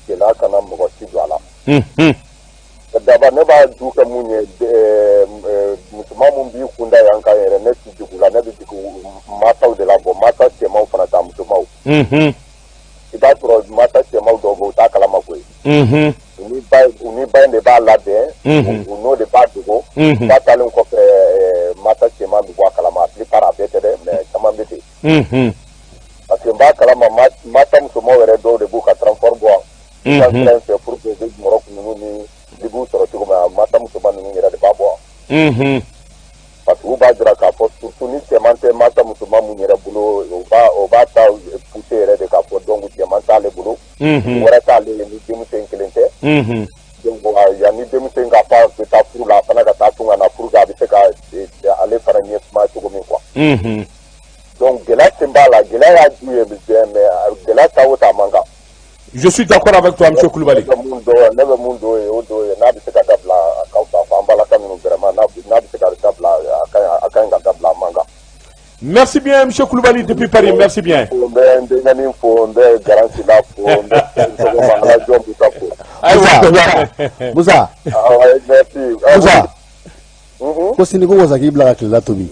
Gɛlɛya kana mɔgɔ si don a la. Daba, ne b'a ju kɛ mun ye, musoman mun b'i kunda yan kan yɛrɛ, ne ti jigin u la, ne bɛ jigin mansaw de la. Bɔn, mansa cɛmanw fana ta musomanw. I b'a sɔrɔ mansa cɛmanw dɔw bɛ yen, u t'a kalama koyi. U ni ba in de b'a labɛn. U n'o de b'a dogo. Ba taalen kɔfɛ, mansa cɛman bɛ bɔ a kalama. A plupart, a bɛɛ tɛ dɛ, mais caman bɛ ten. Parce que n b'a kalama, mansa musomanw yɛrɛ dɔw de b'u ka transport bɔ yan sira in fɛ pour que u bɛ Maroc ninnu ni Libiw sɔrɔ cogo min na, mansa musoman ninnu yɛrɛ de b'a bɔ. Parce que u b'a jira k'a fɔ, surtout ni cɛman tɛ mansa musoman mun yɛrɛ bolo, o b'a ta pousser yɛrɛ de k'a fɔ donc cɛman t'ale bolo. Wɛrɛ t'ale ye ni denmuso in kelen tɛ. Donc yanni denmuso in ka fa bɛ taa furu la, a fana ka taa tunga na pour que a bɛ se ka ale fana ɲɛ suma cogo min quoi. Donc gɛlɛya sen b'a la, gɛlɛya y'a ju ye mais gɛlɛya ta o ta a man kan. Je suis d'accord avec toi, monsieur Koulibaly. Ne bɛ mun dɔn ye, o dɔ ye, n'a bɛ se ka dabila, a ka fisa. An balaka ninnu vraiment, n'a bɛ se ka dabila, a ka ɲi ka dabila, a man kan. Merci bien, monsieur Koulibaly depuis Paris. Merci bien. N bɛ n denkɛnin fo, n bɛ Garansi la fo, n bɛ sɔgɔma Alajɔ Musa fo. Ayiwa. Musa. Ah, merci. Musa. Ko sini ko wasa k'i bila ka tilela tobi.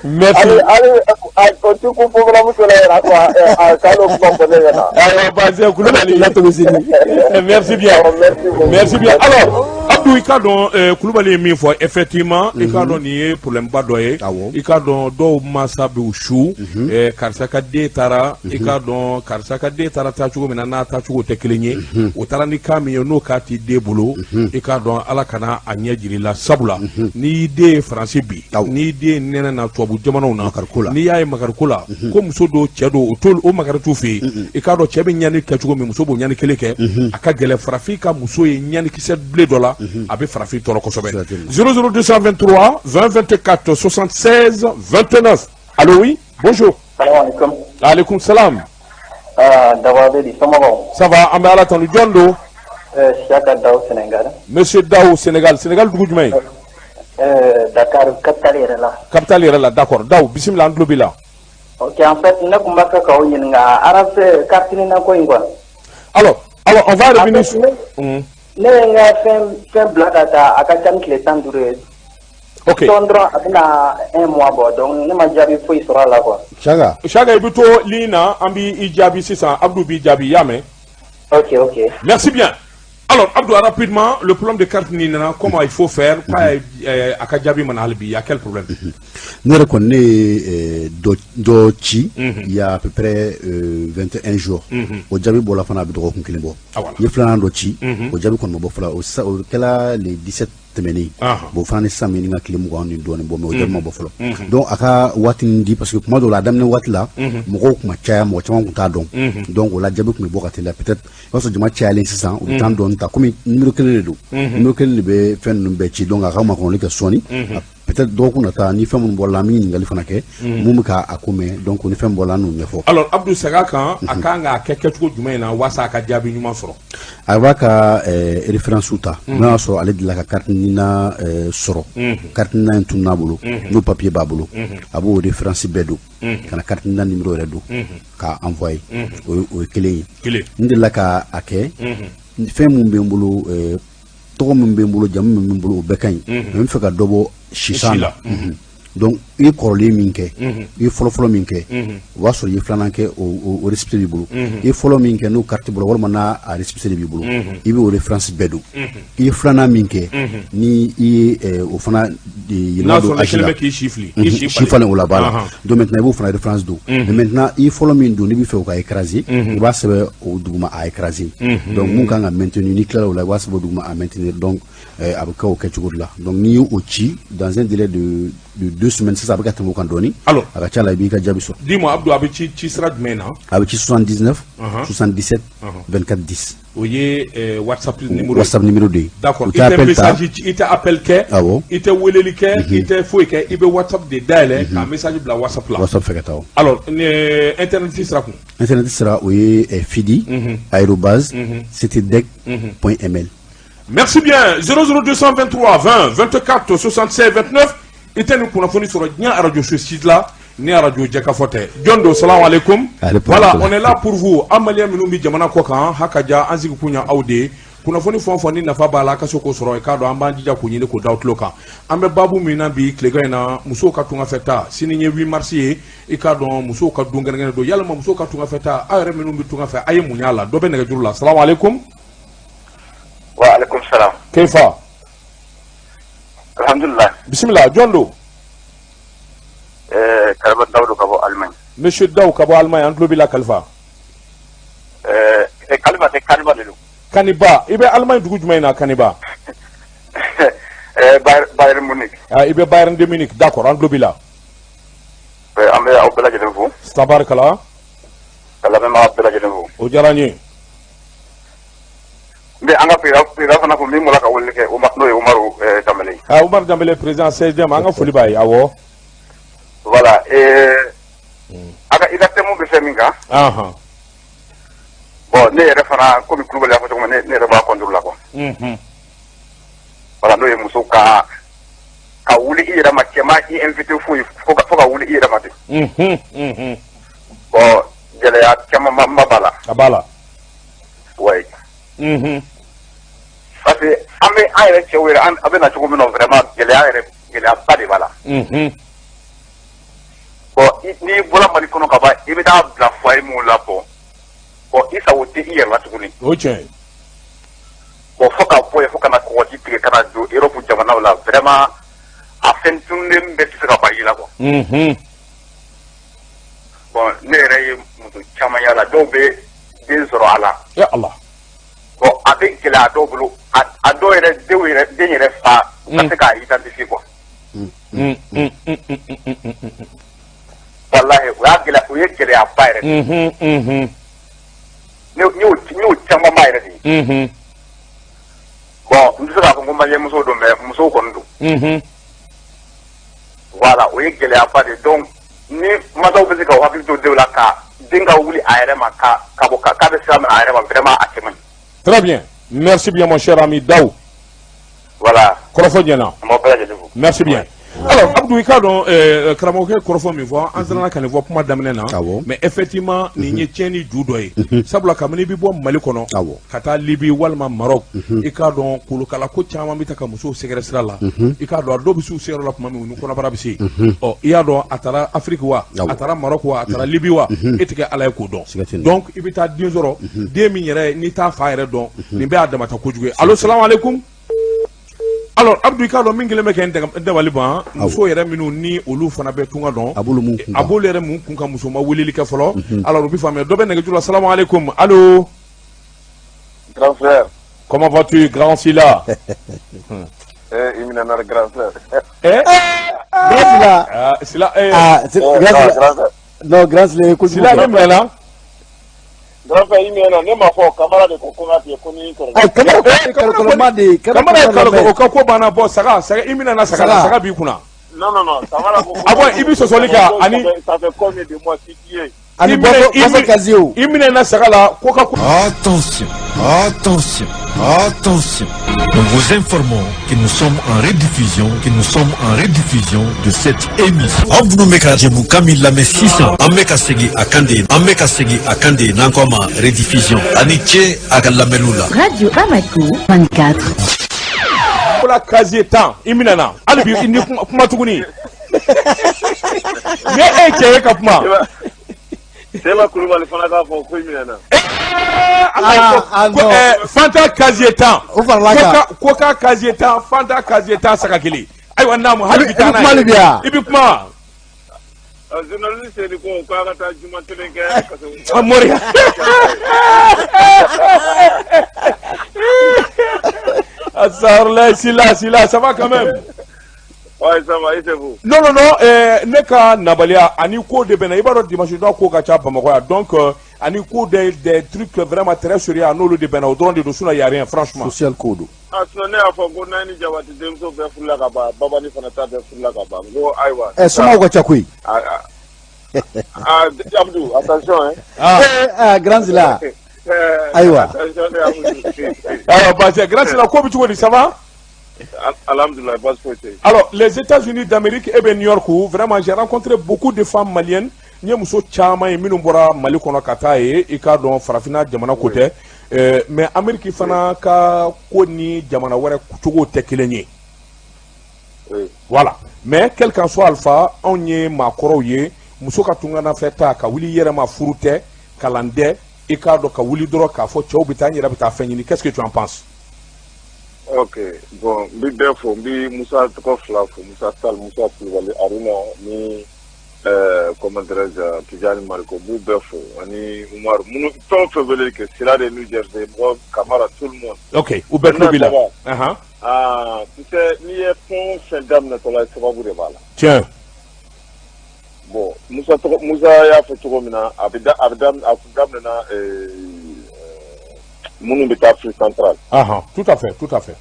Merci. Ali ali o ti kun fofana la yɛrɛ quoi, a k'ale kuma fɔ ne ɲɛna. Ayiwa, Bazin Koulibaly. Tilela tobi sini. Merci bien. Merci beaucoup. Merci bien. Alors, Abdou. Abdou, i k'a dɔn Kulubali ye min fɔ, effectivement, i k'a dɔn nin ye problème ba dɔ ye. I k'a dɔn dɔw mansa b'u su, karisa ka den taara, i k'a dɔn karisa ka den taara taa cogo min na, n'a taacogo tɛ kelen ye, o taara ni cas min ye, n'o cas t'i den bolo, i k'a dɔn Ala kana a ɲɛ jira i la. Sabula n'i y'i den ye Faransi bi, n'i den nɛnɛ na tubabu jamanaw na, n'i y'a ye makariko la ko muso don, cɛ don, o t'o o makari t'u fɛ yen. I k'a dɔn cɛ bɛ ɲani kɛ cogo min, muso b'o ɲani kelen kɛ. A ka gɛlɛn farafin ka muso ye ɲanikisɛ bilen dɔ la, a bɛ farafin tɔɔrɔ kosɛbɛ. 00223 20 24 76 29. Allo, oui, bonjour. Salaamaaleykum. Aleykum salam. Ah, Daba bɛ di, somɔgɔw? Ça va, an bɛ Ala tanu. Jɔn don? Siaka Daw, Sénégal. Monsieur Daw, Sénégal. Sénégal dugu jumɛn? Dakar, capitale yɛrɛ la. Capitale yɛrɛ la, d'accord. Daw, bisimila, an tulo b'i la. Ok, en fait, ne tun b'a fɛ k'aw ɲininka arabe carte NINA ko in quoi. Alors, on va revenir sur. Ne ye n ka fɛn bila ka taa, a ka ca ni tile 15 ye. Sɔn dɔrɔn a bɛna un mois bɔ, donc ne ma jaabi foyi sɔrɔ a la quoi. Siaka. Siaka, i bɛ to ligne na, an b'i jaabi sisan, Abdou b'i jaabi, i y'a mɛn? Ok. Merci bien. Alors, Abdou, rapidement, le problème de carte NINA, comment il faut faire? A ka jaabi mana hali bi, il y a quel problème? Ne yɛrɛ kɔni, ne ye dɔ ci il y a à peu près 21 jours. O jaabi bɔra fana, a bɛ dɔgɔkun kelen bɔ. N ye filanan dɔ ci, o jaabi kɔni ma bɔ fɔlɔ. O kɛla le 17 tɛmɛnen. Bon, fana ni sisan bɛ ka tile 20 ni dɔɔnin bɔ, mais o jaabi ma bɔ fɔlɔ. Donc a ka waati nin di, parce que kuma dɔw la, a daminɛ waati la, mɔgɔw tun ma caya, mɔgɔ caman tun t'a dɔn. Donc o la, jaabi tun bɛ bɔ ka teliya. Peut-être i b'a sɔrɔ jama cayalen sisan, u bɛ temps dɔɔni ta, komi numéro kelen de don, numéro kelen de bɛ fɛn ninnu bɛɛ ci. Donc a ka makɔnɔli kɛ sɔɔni, peut-être dɔgɔkun nata, ni fɛn minnu bɔra la, an bɛ ɲininkali fana kɛ mun bɛ ka a ko mɛn. Donc ni fɛn bɔra la, an n'o ɲɛfɔ. Alors Abdou, segin a kan, a kan k'a kɛ kɛcogo jumɛn na walasa a ka jaabi ɲuman sɔrɔ? A b'a ka référence ta, n'a y'a sɔrɔ ale delila ka carte NINA sɔrɔ, carte NINA in tunun'a bolo, n'o papier b'a bolo, a b'o référence bɛɛ don ka na carte NINA numéro yɛrɛ don k'a envoyer. O ye kelen ye. N delila ka a kɛ, fɛn mun bɛ n bolo, tɔgɔ min bɛ n bolo, jamu min bɛ n bolo, o bɛɛ ka ɲi, mais n bɛ fɛ ka dɔ bɔ sisan na. Donc i ye kɔrɔlen min kɛ, i ye fɔlɔfɔlɔ min kɛ, o b'a sɔrɔ i ye filanan kɛ, o récépissé b'i bolo. I ye fɔlɔ min kɛ, n'o carte bolo walima n'a a récépissé de b'i bolo, i bɛ o référence bɛɛ don. I ye filanan min kɛ, ni i ye o fana yɛlɛma don âge la, k'i si fili, si falen, o la b'a la. Donc maintenant i b'o fana référence don. Mais maintenant, i ye fɔlɔ min don, n'i bɛ fɛ o ka écraser, i b'a sɛbɛn o duguma a écraser. Donc mun kan ka maintenir, n'i tilala o la, i b'a sɛbɛn o duguma a maintenir. Donc a bɛ kɛ o kɛcogo de la. Donc n'i y'o ci dans un délai de 2 semaines sisan, a bɛ ka tɛmɛ o kan dɔɔni. Alors, a ka ca la, i b'i ka jaabi sɔrɔ. Dis-moi Abdou, a bɛ ci ci sira jumɛn na? A bɛ ci 79 77 24 10. O ye WhatsApp numéro. WhatsApp numéro de ye. D'accord, i tɛ message ci, i tɛ appel kɛ. Awɔ. I tɛ weleli kɛ, i tɛ foyi kɛ, i bɛ WhatsApp de dayɛlɛ ka message bila WhatsApp la. WhatsApp fɛ ka taa o. Alors, internet sira kun? Internet sira, o ye fidi@ctdec.ml. Merci bien. 00223 20 24 76 29. I tɛ nin kunnafoni sɔrɔ diɲɛ arajo so si la ni arajo jɛkafɔ tɛ. Jɔn don? Salamu aleykum. Voilà, on est là pour vous. An malien minnu bɛ jamana kɔ kan, haka ja an sigi kun ɲa aw de ye. Kunnafoni fɛn o fɛn ni nafa b'a la, a ka se k'o sɔrɔ, i k'a dɔn an b'an jija k'o ɲini k'o da aw tulo kan. An bɛ baabu min na bi tilegan in na, musow ka tungafɛ taa. Sini ye 8 mars ye, i k'a dɔn musow ka don kɛrɛnkɛrɛn don. Yalima musow ka tungafɛ taa, aw yɛrɛ minnu bɛ tungafɛ, a ye mun y'a la? Dɔ bɛ nɛgɛjuru la. Salamu aleykum. Wa alaikum salam. Keifa? Alhamdulillah. Bismillah, jɔn don? Kalifa Daw ka bɔ Allemagne. Monsieur Daw ka bɔ Allemagne, an tulo b'i la Kalifa. Kalifa tɛ, Kaniba de don. Kaniba, i bɛ Allemagne dugu jumɛn na Kaniba? Bayern Munich. Ah, i bɛ Bayern de Munich, d'accord, an tulo b'i la. An bɛ aw bɛɛ lajɛlen fo. Tabarikala. Ka lamɛnbaga bɛɛ lajɛlen fo. O diyara n ye. N bɛ an ka président fana fo min bɔra ka weleli kɛ, n'o ye Umaru Danbele ye. Ah, Umaru Danbele, président CSDM, an ka foli b'a ye, awɔ. Voilà, a ka i ka thème bɛ fɛn min kan. Bon, ne yɛrɛ fana, komi Kulubali y'a fɔ cogo min, ne yɛrɛ b'a contre la quoi. Voilà, n'o ye muso ka wuli i yɛrɛ ma, cɛ ma i invité foyi, fo ka wuli i yɛrɛ ma ten. Bon, gɛlɛya caman ba b'a la. A b'a la. Oui. Parce que an bɛ an yɛrɛ cɛw yɛrɛ, an bɛ na cogo min na, vraiment gɛlɛya yɛrɛ, gɛlɛyaba de b'a la. Bon, n'i bɔra Mali kɔnɔ ka ban, i bɛ taa bila foyer mun la, bon, i sago tɛ i yɛrɛ la tuguni. O tiɲɛ ye. Bon, fo ka bɔ yen, fo ka na kɔgɔji tigɛ ka na don Europe jamanaw la, vraiment a fɛn tununnen bɛɛ tɛ se ka ban i la quoi. Bon, ne yɛrɛ ye muso caman y'a la, dɔw bɛ den sɔrɔ a la. Ya Allah. Bon, a bɛ gɛlɛya dɔw bolo, a dɔw yɛrɛ denw yɛrɛ, den yɛrɛ fa, u ka se k'a identifier quoi. Walahi, o y'a gɛlɛya, o ye gɛlɛyaba yɛrɛ de ye. Ne y'o camanba yɛrɛ de ye. Bon, n tɛ se k'a fɔ ko maliyɛn musow don, mais musow kɔni don. Voilà, o ye gɛlɛyaba de ye. Donc ni masaw bɛ se ka u hakili to denw la, ka den ka wuli a yɛrɛ ma, ka bɔ k'a bɛ sira minɛ a yɛrɛ ma, vraiment a cɛ man ɲi. Très bien, merci bien mon cher ami Daou. Voilà. Kɔrɔfɔ ɲɛna. An b'aw bɛɛ lajɛlen fo. Merci bien. Alors Abdou, i k'a dɔn karamɔgɔkɛ kɔrɔfɔ min fɔ, an siranna ka nin fɔ kuma daminɛ na, mais effectivement nin ye tiɲɛni ju dɔ ye, sabula kabini i bɛ bɔ Mali kɔnɔ ka taa Libi walima Maroc, i k'a dɔn kolokala ko caman bɛ taa ka musow sɛgɛrɛ sira la. I k'a dɔn a dɔw bɛ s'u seyɔrɔ la tuma min, u ni kɔnɔbara bɛ se. Ɔ, i y'a dɔn a taara Afrique wa, a taara Maroc wa, a taara Libi wa, e tɛ kɛ Ala ye k'o dɔn. Donc i bɛ taa den sɔrɔ, den min yɛrɛ n'i t'a fa yɛrɛ dɔn, nin bɛɛ y'a damata kojugu ye. Allo, salamu aleykum. Alors Abdou, i k'a dɔn min kɛlen bɛ kɛ n dabali ban, muso yɛrɛ minnu ni olu fana bɛ tunga dɔn, a b'olu mun kun a b'olu yɛrɛ mun kun kan, muso ma weleli kɛ fɔlɔ. Alors u bɛ faamuya, dɔ bɛ nɛgɛjuru la. Salamu aleykum, allo. Grand frère. Comment vas-tu, grand Sila? Eh, i minɛna, grand frère. Eh, grand Sila. Ah, Sila, eh. Ah, grand Sila. Non, grand Sila ye kojugu. Sila, ne minɛna. Grand frère, i minɛna, ne m'a fɔ, Kamara de ko ko n ka f'i ye ko ni kɔrɔkɛ. Ayi, Kamara ko ye kalokɔrɔma de ye. Kamara ye kalokɔ, o ka ko banna. Bɔ saga, saga, i minɛna saga la, saga b'i kunna. Non, non, non, Kamara ko. Ah bon, i bɛ sɔsɔli kɛ ani. Ça fait combien de mois si tu es? Ani bɔfɛ casier o. I minɛna saga la ko ka ko. Attention, attention, attention. Nous vous informons que nous sommes en rediffusion, que nous sommes en rediffusion de cette émission. Aw minnu bɛ ka jɛmukan min lamɛn sisan, an bɛ ka segin a kan de, an bɛ ka segin a kan de, n'an ko a ma rediffusion. A ni ce a ka lamɛnniw la. Radio Bamako 24. Kola casier 10, i minɛna. Hali bi i ni kuma tuguni. Ni e ye cɛ ye ka kuma. Seba Kulubali fana k'a fɔ ko i minɛna. Ah, ko Fanta casier 10. O farala kan. Ko ka casier 10, Fanta casier 10 saga kelen. Ayiwa naamu, hali bi taa n'a ye. I bɛ kuma ye. I bɛ kuma. Journaliste Seydi ko k'a ka taa juma kelen kɛ kaso. Ah, Moriya. Asarla, Sila, Sila, ça va quand même? Ouais, ça va, et c'est vous? Non, non, non, ne ka nabaliya ani ko de bɛ na, i b'a dɔn dimanche don ko ka ca Bamakɔ yan, donc ani ko des trucs vraiment très sérieux, a n'olu de bɛnna, o dɔrɔn de don, sinon y a rien franchement. Social ko don. Ah, sinon ne y'a fɔ ko Nayini Jabate denmuso bɛɛ furula ka ban, Babani fana ta bɛɛ furula ka ban, n ko ayiwa. Ɛ, somaw ka ca koyi. Ah, ah, Abdou, attention hein. Ah, eh, grand Sila. Ayiwa. Attention Abdou. Alors, bah, grand Sila, ko bɛ cogo di, ça va? Alhamdulillah, baasi foyi tɛ yen. Alors, les États-Unis d'Amérique et ben New York, vraiment, j'ai rencontré beaucoup de femmes maliennes. N ye muso caman ye minnu bɔra Mali kɔnɔ ka taa yen, i k'a dɔn farafinna jamana ko tɛ, mais Amérique fana ka ko ni jamana wɛrɛ cogo tɛ kelen ye. Voilà. Mais quel qu'en soit alpha, anw ye maakɔrɔw ye, muso ka tunganafɛ ta ka wuli i yɛrɛ ma, furu tɛ, kalan tɛ, i k'a dɔn ka wuli dɔrɔn k'a fɔ cɛw bɛ taa, n yɛrɛ bɛ taa fɛn ɲini. Qu'est-ce que tu en penses? Ok, bon, n bɛ bɛɛ fo, n bɛ Musa tɔgɔ fila fo, Musa Sall, Musa Kulubali, Aruna ni comment dirais-je, Tijani Mariko, n b'u bɛɛ fo, ani Umaru, minnu fɛn o fɛn weleli kɛ, Sira de New Jersey, mɔgɔ Kamara, tout le monde. Ok, u bɛɛ tulo b'i la. Ah, tu sais, n'i ye fɛn o fɛn daminɛtɔ la, sababu de b'a la. Tiɲɛ. Bon, Musa tɔgɔ, Musa y'a fɔ cogo min na, a bɛ da, a bɛ daminɛ, a tun daminɛna minnu bɛ taa Afrique centrale. Ah, tout à fait, tout à fait.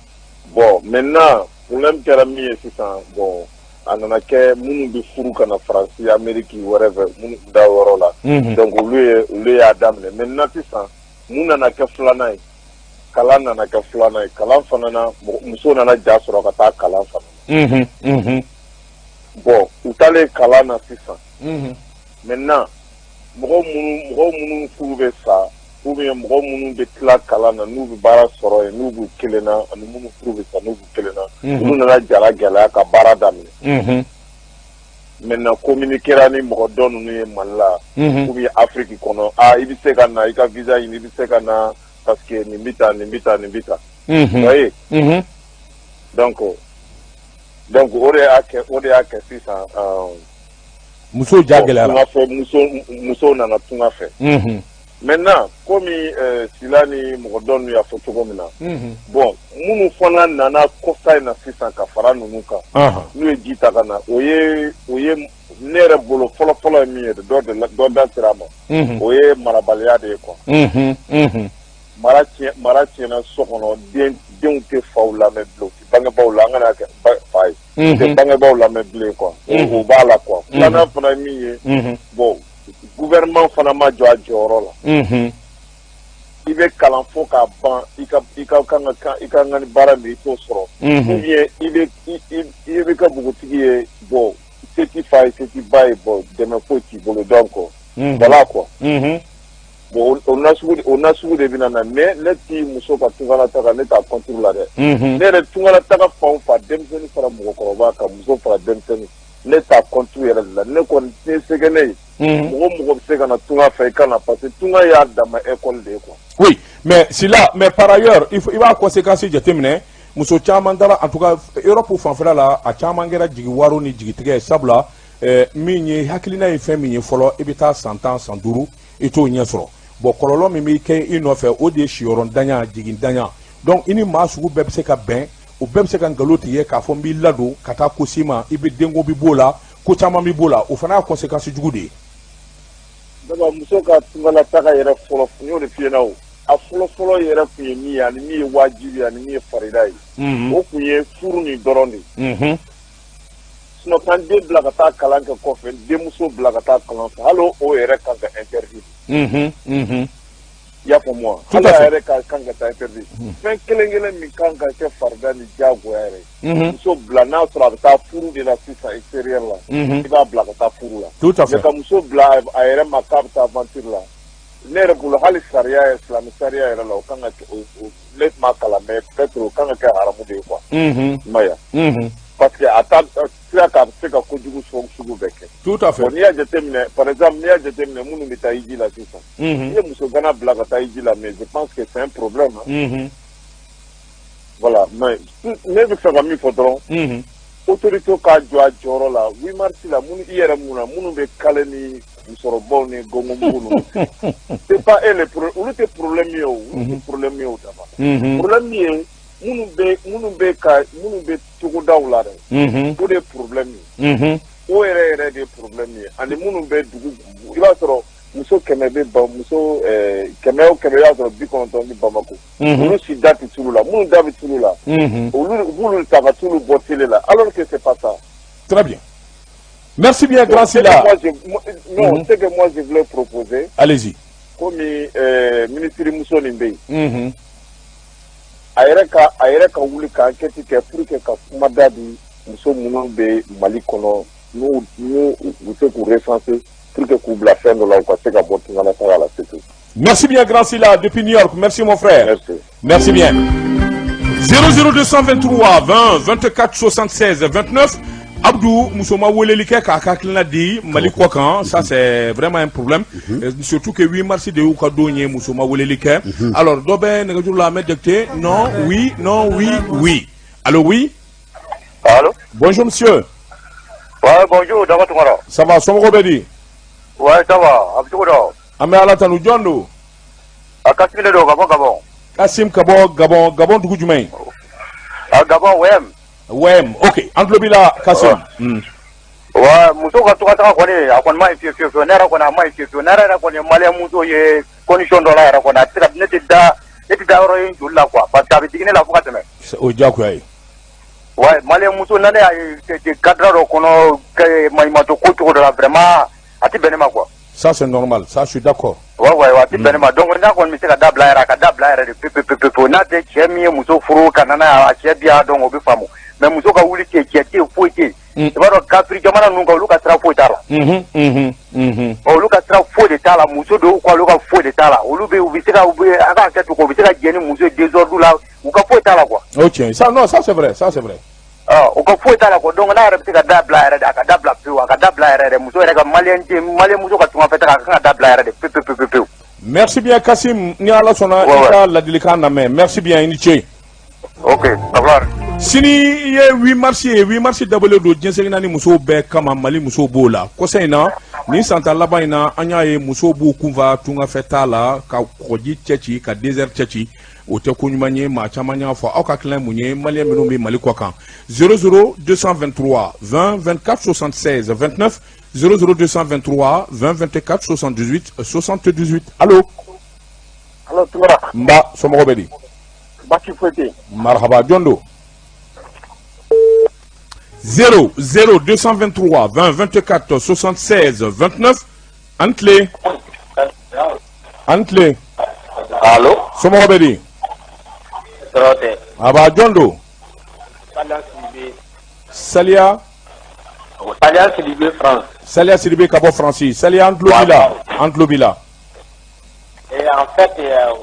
Bon, maintenant, problème kɛra min ye sisan, bon, a nana kɛ minnu bɛ furu ka na Faransi, Amérique, whatever, minnu tun da o yɔrɔ la. Donc olu y'a daminɛ. Maintenant sisan, mun nana kɛ filanan ye? Kalan nana kɛ filanan ye. Kalan fana na, muso nana ja sɔrɔ ka taa kalan fana na. Bon, u taalen kalan na sisan. Maintenant, mɔgɔ minnu furu bɛ sa, ou bien mɔgɔ minnu bɛ tila kalan na n'u bɛ baara sɔrɔ yen, n'u b'u kelen na, ani minnu furu bɛ sa n'u b'u kelen na, olu nana jara gɛlɛya ka baara daminɛ. Maintenant, communiquer ni mɔgɔ dɔ ninnu ye Mali la, ou bien Afrique kɔnɔ, ah, i bɛ se ka na i ka visa ɲini, i bɛ se ka na parce que nin bɛ tan, nin bɛ tan, nin bɛ tan. Voyez. Donc o de y'a kɛ sisan Musow ja gɛlɛyara. Tunga fɛ, musow nana tunga fɛ. Maintenant, komi Sila ni mɔgɔ dɔ ninnu y'a fɔ cogo min na, bon, minnu fana nana kɔsa in na sisan ka fara ninnu kan, n'u ye ji ta ka na, o ye ne yɛrɛ bolo fɔlɔ fɔlɔ ye min ye, dɔ de dɔ da sera a ma, o ye marabaliya de ye quoi. Mara tiɲɛna so kɔnɔ, denw tɛ faw lamɛn bilen, u tɛ bangebaaw la, an kana kɛ fa ye, u tɛ bangebaaw lamɛn bilen quoi. O b'a la quoi. Filanan fana ye min ye, bon, gouvernement fana ma jɔ a jɔyɔrɔ la. I bɛ kalan fo k'a ban, i ka kan ka ni baara min, i t'o sɔrɔ, ou bien i bɛ kɛ npogotigi ye, bon, se t'i fa ye, se t'i ba ye, bon, dɛmɛ foyi t'i bolo, donc voilà quoi. Bon, o nasugu de bɛ na, mais ne ti muso ka tungalataga, ne t'a contre la dɛ. Ne yɛrɛ, tungalataga fan o fan, denmisɛnnin fara mɔgɔkɔrɔba kan, muso fara denmisɛnnin, ne t'a contre yɛrɛ de la. Ne kɔni tɛ se kɛ ne ye, mɔgɔ mɔgɔ bɛ se ka na tunga fɛ, i ka na, parce que tunga y'a dama école de ye quoi. Oui, mais Sila, mais par ailleurs, il faut, i b'a conséquence jateminɛ. Muso caman taara, en tout cas Europe fanfɛla la, a caman kɛra jigi waro ni jigitigɛ ye, sabula min ye hakilina ye, fɛn min ye fɔlɔ, i bɛ taa san 10, san 5, i t'o ɲɛ sɔrɔ. Bon, kɔlɔlɔ min bɛ kɛ i nɔfɛ, o de ye siyɔrɔntanya, jigintanya. Donc i ni maa sugu bɛɛ bɛ se ka bɛn, o bɛɛ bɛ se ka nkalon tigɛ k'a fɔ n b'i ladon ka taa ko si ma, i bɛ denko bɛ b'o la, ko caman bɛ b'o la, o fana y'a conséquence jugu de ye. D'abord, muso ka tungalataga yɛrɛ fɔlɔ, n y'o de f'i ɲɛna o, a fɔlɔ fɔlɔ yɛrɛ tun ye min ye, ani min ye wajibi ye, ani min ye farida ye, o tun ye furu nin dɔrɔn de ye. Sinon k'an den bila ka taa kalan kɛ kɔfɛ, denmuso bila ka taa kalan fɛ, hali o yɛrɛ kan ka interdit. I y'a faamu wa? Tout à Hali a fait. yɛrɛ ka kan ka taa interdit. Fɛn kelen kelen min kan ka kɛ farida ni diyagoya yɛrɛ ye, muso bila, n'a sɔrɔ a bɛ taa furu de la sisan extérieur la, i b'a bila ka taa furu la. Tout à fait. Mais ka muso bila a yɛrɛ ma k'a bɛ taa aventure la, ne yɛrɛ bolo, hali sariya ye, silamɛ sariya yɛrɛ la, o kan ka kɛ ne tun ma kalan, mais peut-être o kan ka kɛ haramu de ye quoi. I m'a ye wa? Parce que a ta sira kan, a bɛ se ka kojugu sugu bɛɛ kɛ. Tout à fait. Bon, n'i y'a jateminɛ, par exemple, n'i y'a jateminɛ minnu bɛ taa hiji la sisan, n'i ye muso gana bila ka taa hiji la, mais je pense que c'est un problème, hein. Voilà, mais ne bɛ fɛ ka min fɔ dɔrɔn, autorité k'a jɔ a jɔyɔrɔ la 8 mars la. Minnu i yɛrɛ mun na, minnu bɛ kale ni musɔrɔbaw ni gɔngɔnmugu ninnu, c'est pas eux les pro olu tɛ problème ye o, olu tɛ problème ye o dama. Problème ye minnu bɛ ka minnu bɛ togodaw la dɛ, o de ye problème ye. O yɛrɛ yɛrɛ de ye problème ye. Ani minnu bɛ dugu, i b'a sɔrɔ muso 100 bɛ ban, muso 100 o 100, i b'a sɔrɔ 90 bɛ Bamako. Olu si da tɛ tulu la. Minnu da bɛ tulu la, olu u b'olu ta ka tulu bɔ télé la, alors que c'est pas ça. Très bien. Merci bien, Donc, Grand ce que Sila. moi, non, ce que moi je voulais proposer, Allez-y. komi ministre muso nin bɛ yen, a yɛrɛ ka wuli ka enquête kɛ pour que ka kuma da di muso minnu bɛ Mali kɔnɔ, n'u u bɛ se k'u recenser pour que k'u bila fɛn dɔ la, u ka se ka bɔ tungalataga la, c'est tout. Merci bien, Grand Sila, depuis New York. Merci, mon frère. Merci. Merci bien. 00223 20 24 76 29. Abdou, muso ma weleli kɛ k'a ka hakilina di Mali kɔ kan, ça c'est vraiment un problème. Surtout que 8 mars de y'u ka don ye, muso ma weleli kɛ. Alors dɔ bɛ nɛgɛjuru la, Ahmed Diakité. Non, oui, non, oui, oui. Allô, oui. Allô. Bonjour monsieur. Ouais, bonjour, Daba Tunkara. Ça va, somɔgɔw bɛ di? Ouais, ça va. A bɛ cogo di? An bɛ Ala tanu, jɔn don? A Kassim de don ka bɔ Gabon. Kasim ka bɔ Gabon, Gabon dugu jumɛn? A Gabon, Wem. Wem, ok. An tulo b'i la, Kasim. Ouais, muso ka to ka taga kɔni, a kɔni ma ɲi fiyewu fiyewu fiyewu. Ne yɛrɛ kɔni, a ma ɲi fiyewu fiyewu. Ne yɛrɛ kɔni ye malien muso ye condition dɔ la yɛrɛ kɔni, a tɛ se ka ne tɛ da yɔrɔ ye joli la quoi, parce que a bɛ digi ne la fo ka tɛmɛ. O ye diyagoya ye. Ouais, malien muso na ne y'a ye cadre dɔ kɔnɔ, maɲumantɔ ko cogo dɔ la, vraiment a tɛ bɛn ne ma quoi. Ça c'est normal, ça je suis d'accord. Ouais, a tɛ bɛn ne ma. Donc n'a kɔni bɛ se ka dabila yɛrɛ, a ka dabila yɛrɛ de pewu pewu pewu pewu. N'a tɛ cɛ min ye muso furu ka na n'a ye, a cɛ bi yan, donc o bɛ faamu. Mais muso ka wuli tɛ, cɛ tɛ yen, foyi tɛ yen. I b'a dɔn, kafiri jamana ninnu kan, olu ka sira foyi t'a la. Olu ka sira foyi de t'a la. Muso dɔw ko olu ka foyi de t'a la. Olu bɛ u bɛ se ka u bɛ a ka hakɛ to, u bɛ se ka jɛ ni muso ye désordre la, u ka foyi t'a la quoi. O tiɲɛ, ça non, ça c'est vrai, ça c'est vrai. Ɔ, u ka foyi t'a la quoi. Donc n'a yɛrɛ bɛ se ka dabila yɛrɛ de, a ka dabila pewu, a ka dabila yɛrɛ de. Muso yɛrɛ ka malien den, malien muso ka tunga fɛ taga, a ka kan ka dabila yɛrɛ de pewu pewu pewu pewu. Merci bien Kassim, ni Ala sɔnna i ka ladilikan lamɛn. Merci bien, i ni ce. Ok, au revoir. Sini ye 8 mars ye. 8 mars dabɔlen don diɲɛ seleke naani musow bɛɛ kama. Mali musow b'o la. Kɔsa in na, nin san tan laban in na, an y'a ye musow b'u kunfa tungafɛ taa la, ka kɔgɔji cɛ ci, ka désert cɛ ci. O tɛ ko ɲuman ye. Maa caman y'a fɔ. Aw ka hakilina mun ye, maliyɛn minnu bɛ Mali kɔ kan? 00 223 20 24 76 29, 00 223 20 24 78 78. Allo? Allo, Tunkara. N ba, somɔgɔw bɛ di? Baasi foyi tɛ yen. Marhaba. Jɔn don? 0 0 223 20 24 76 29. An tile, an tile. Allo? Somɔgɔw bɛ di? Tɔɔrɔ tɛ. Aba, jɔn don? Saliya Sidibe. Saliya? Saliya Sidibe, France. Saliya Sidibe ka bɔ Faransi. Saliya, an tulo b'i la, an tulo b'i la. Et en fait,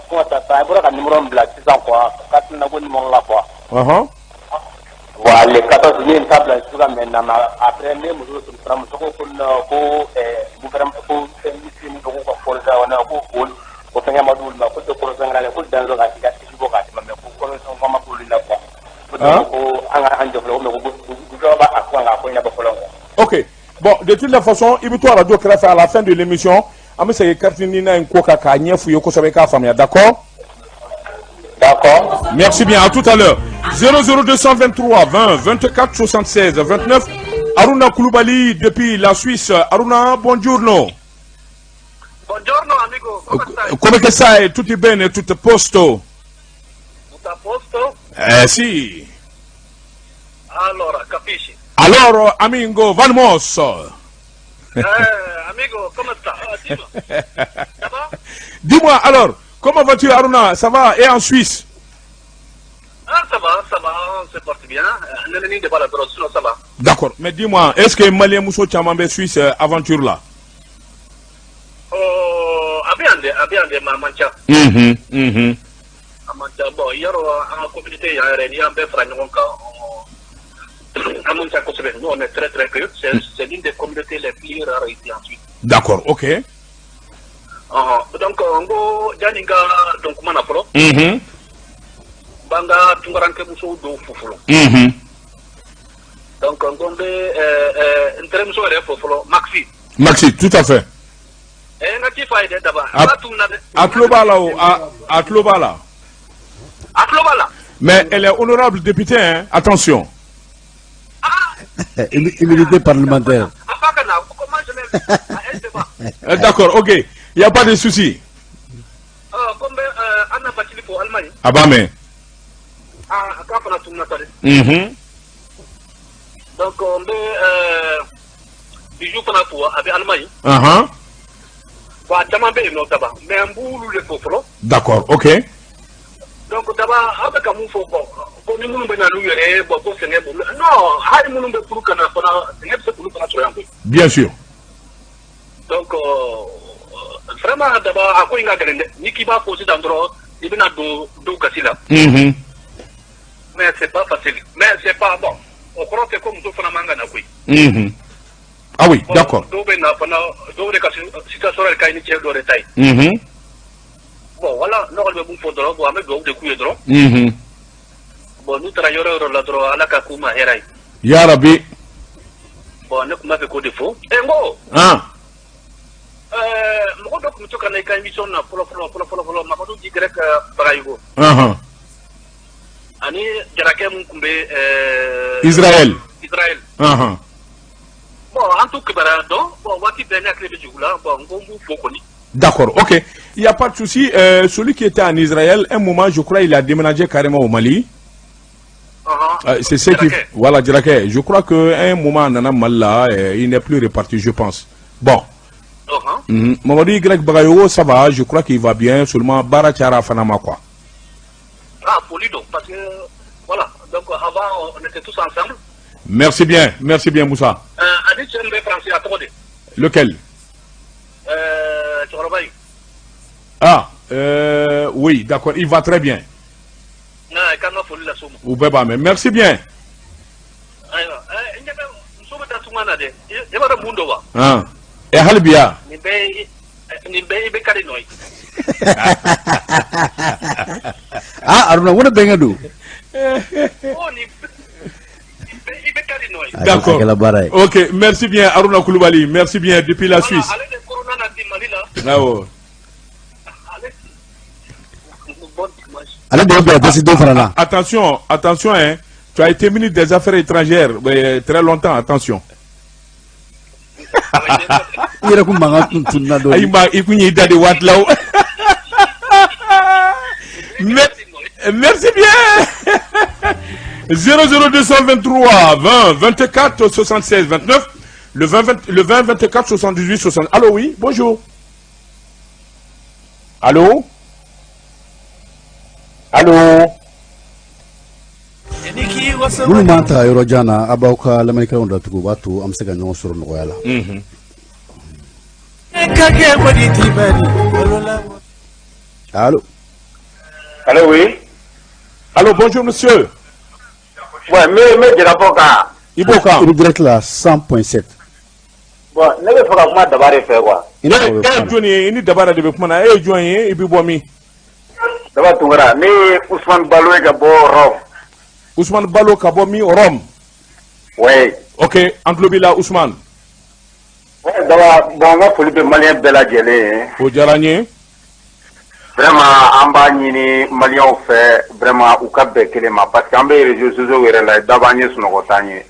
comment ça s'appelle, a bɔra ka numéro min bila sisan quoi, carte na ko numéro la quoi. Voilà, le 14 ne ye n ta bila sisan maintenant, mais après ne muso sɔrɔ, muso ko ko non, ko gouvernement ko fɛn ministre min ko ka corruption ko o fɛngɛ ma d'olu ma, ko tɛ corruption kɛra ko dan dɔrɔn ka t'i ka fiche bɔ k'a d'i ma, mais ko corruption ma k'olu la quoi. Ko donc ko an ka an jɔ fɔlɔ, ko mais ko gouvernement b'a ko kan k'a ko ɲɛnabɔ fɔlɔ quoi. Ok, bon, de toute la façon, i bɛ to radio kɛrɛfɛ. À la fin de l'émission, an bɛ segin carte nina in ko kan k'a ɲɛ f'u ye kosɛbɛ, i k'a faamuya. D'accord? D'accord. Merci bien, à tout à l'heure. 00223 20 24 76 29. Aruna Koulibaly depuis la Suisse. Aruna, buongiorno. Buongiorno amico, come stai? Come che stai? Tutto bene? Tutto a posto? Tutto a posto? Eh sì. Allora, capisci? Allora, amigo, vamos. Amigo, come sta? Ah, dis-moi. Ça va? Dis-moi alors, comment vas-tu, Aruna? Ça va? Et en Suisse? Ah, ça va, ça va, on se porte bien. Nene de bala dɔrɔn, sinon ça va. D'accord. Mais dis-moi, est-ce que Malien muso caman bɛ Suisse aventure la? Oh, a bɛ yan dɛ, a bɛ yan dɛ, mais a man ca. A man ca. Bon, yɔrɔ an ka communauté yan yɛrɛ, n'i y'an bɛɛ fara ɲɔgɔn kan, an man ca kosɛbɛ. Nous, on est très très peu. C'est l'une des communautés les plus rares ici en Suisse. D'accord, ok. Ɔhɔn, donc n ko janni n ka don kuma na fɔlɔ, n b'an ka tunkaranke musow dɔw fo fɔlɔ. Donc n ko n bɛ n terimuso yɛrɛ fo fɔlɔ, Maxi. Maxi, tout à fait. N ka ci f'a ye dɛ, Daba. A b'a tunun na dɛ. A tulo b'a la o, a tulo b'a la. A tulo b'a la. Mais elle est honorable députée, hein? Attention. Immunité parlementaire. A fa ka na, comment je l'ai elle te va. D'accord, ok. Il n'y a pas de souci. Ko n bɛ Anna Bacili fo Allemagne. A b'a mɛn. Ah, k'a fana tununna sa dɛ. Donc n bɛ Bijou fana fo, a bɛ Allemagne. Bon, a caman bɛ yen nɔ Daba, mais n b'olu de fo fɔlɔ. D'accord, ok. Donc Daba, aw bɛ ka mun fɔ? Bon, ko ni minnu bɛ na n'u yɛrɛ ye, bon, ko sɛgɛn b'olu, non, hali minnu bɛ furu ka na fana, sɛgɛn bɛ se k'olu fana sɔrɔ yan koyi. Bien sûr. Donc vraiment Daba, a ko in ka gɛlɛn dɛ. N'i k'i b'a fɔ sisan dɔrɔn, i bɛna don dɔw gasi la. Mais c'est pas facile, mais c'est pas bon, o kɔrɔ tɛ ko muso fana man ka na koyi. Ah oui, Bon, d'accord. Dɔw bɛ na fana, dɔw de ka situation yɛrɛ ka ɲi ni cɛ dɔw de ta ye. Bon, voilà, ne kɔni bɛ mun fɔ dɔrɔn, bon, an bɛ dugawu de k'u ye dɔrɔn. Bon, n'u taara yɔrɔ o yɔrɔ la dɔrɔn, Ala ka k'u ma hɛrɛ ye. Ya Rabbi. Bon, ne tun b'a fɛ k'o de fɔ. Ɛ, n ko mɔgɔ dɔ tun bɛ to ka na i ka émission na fɔlɔ fɔlɔ fɔlɔ fɔlɔ fɔlɔ, Mamadu Y Bagayogo. Ani Jarakɛ mun tun bɛ Israël. Israël. Bon, an t'u kibaruya dɔn. Bon, waati bɛɛ ne hakili bɛ jigin u la. Bon, n ko n b'u fo kɔni. D'accord, ok. Il n'y a pas de souci. Celui qui était en Israël, un moment, je crois, il a déménagé carrément au Mali. C'est ce qui. Jarakɛ. Voilà, Jarakɛ. Je crois qu'à un moment, nana Mali la, il n'est plus reparti, je pense. Bon. Mamadou Y Bagayogo, ça va, je crois qu'il va bien. Seulement, baara cayara fana ma, quoi. Ah, poli donc, parce que voilà, donc avant on était tous ensemble. Merci bien, Moussa. Ani cɛ min bɛ français, a tɔgɔ de? Lequel? Cɛkɔrɔba in. Ah, oui, d'accord, il va très bien. Nka k'an ka foli lase u ma. U bɛɛ b'a mɛn. Merci bien. Ayiwa, n ɲɛ bɛ muso bɛ taa tunga na dɛ, i b'a dɔn mun don wa? Ah. Et hali bi ya? Nin bɛɛ i bɛ kari nɔ ye. Ah, Aruna, ko ne bɛnkɛ don. Oh, ni IBK de nɔ ye. D'accord. A kɛla baara ye. Ok, merci bien Aruna Koulibaly, merci bien depuis la Suisse. Ale de corona na di Mali la. Awɔ. Ale, bon dimanche. Ale de ye bila président fana na. Attention, attention, hein. Tu as été ministre des Affaires étrangères très longtemps, attention. I yɛrɛ kun mankan tun tununa dɔɔnin. Ayi, ma i kun y'i da de waati la o. Merci bien. 00223 20 24 76 29, le 20, 20, le 20 24 78 60. Allô, oui, bonjour. Allô? Allô? Minnu b'an ta yɔrɔ jan na, a b'aw ka lamɛnnikɛlaw datugu, o b'a to an bɛ se ka ɲɔgɔn sɔrɔ nɔgɔya la. Allo? Allô, oui. Allô, bonjour monsieur. Ouais, mais Jɛnɛfɔ kan. I b'o kan. I bɛ direct la 100.7. Bon, ne bɛ fɛ ka kuma Daba de fɛ quoi. I n'a E fɔ o bɛ ye kuma na. jɔn ye? I ni Dabara de bɛ kuma na. E ye jɔn ye? I bɛ bɔ min? Daba Tunkara, ne ye Ousmane Balo ye ka bɔ Rome. Ousmane Balo ka bɔ min? Rome. Ouais. Ok, an tulo b'i la, Ousmane. Ouais, Daba, bon, n ka foli bɛ maliyɛn bɛɛ lajɛlen ye. O diyara n ye. Vraiment, an b'a ɲini maliyɛnw fɛ vraiment u ka bɛn kelen ma parce que an bɛ réseaux sociaux yɛrɛ la, Daba, an ye sunɔgɔ t'an ye.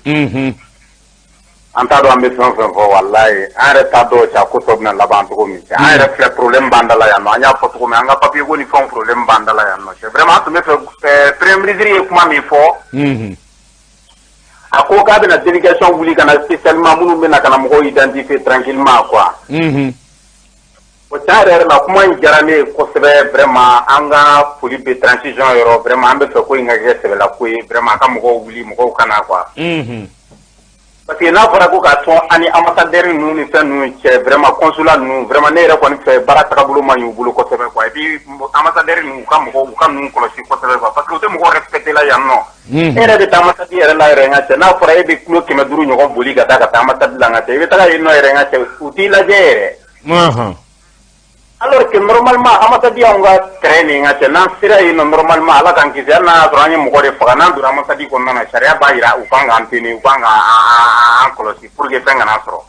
An t'a dɔn an bɛ fɛn o fɛn fɔ, walayi, an yɛrɛ t'a dɔn cɛ, a ko tɔ bɛna laban cogo min cɛ. An yɛrɛ filɛ, problème b'an da la yan nɔ, an y'a fɔ cogo min, an ka papier ko ni fɛnw, problème b'an da la yan nɔ cɛ. Vraiment, an tun bɛ fɛ premier ministre ye kuma min fɔ, a ko k'a bɛna délégation wuli ka na spécialement minnu bɛna ka na mɔgɔw identifier tranquillement quoi. O tiɲɛ yɛrɛ yɛrɛ la, kuma in diyara ne ye kosɛbɛ vraiment. An ka foli bɛ transition yɔrɔ, vraiment, an bɛ fɛ ko in ka kɛ sɛbɛla ko ye vraiment, a ka mɔgɔw wuli, mɔgɔw ka na quoi. Parce que n'a fɔra ko k'a to ani ambassadeur ninnu ni fɛn ninnu cɛ, vraiment, consulat ninnu, vraiment, ne yɛrɛ kɔni fɛ, baara tagabolo man ɲi u bolo kosɛbɛ quoi. Et puis ambassadeur ninnu, u ka mɔgɔw, u ka ninnu kɔlɔsi kosɛbɛ quoi, parce que u tɛ mɔgɔw respecter la yan nɔ. E yɛrɛ bɛ taa ambassade yɛrɛ la yɛrɛ, n ka cɛ, n'a fɔra e bɛ kilo 500 ɲɔgɔn boli ka taa ambassade la, n ka cɛ, i bɛ taga yen nɔ yɛrɛ, n ka cɛ, u t'i lajɛ yɛrɛ. Alors que normalement ambassade y'anw ka terrain nin, ka cɛ, n'an sera yen nɔ normalement, Ala k'an kisi, hali n'a y'a sɔrɔ an ye mɔgɔ de faga, n'an donna ambassade kɔnɔna na, sariya b'a jira u kan k'an tenir, u kan k'an kɔlɔsi pour que fɛn kana sɔrɔ.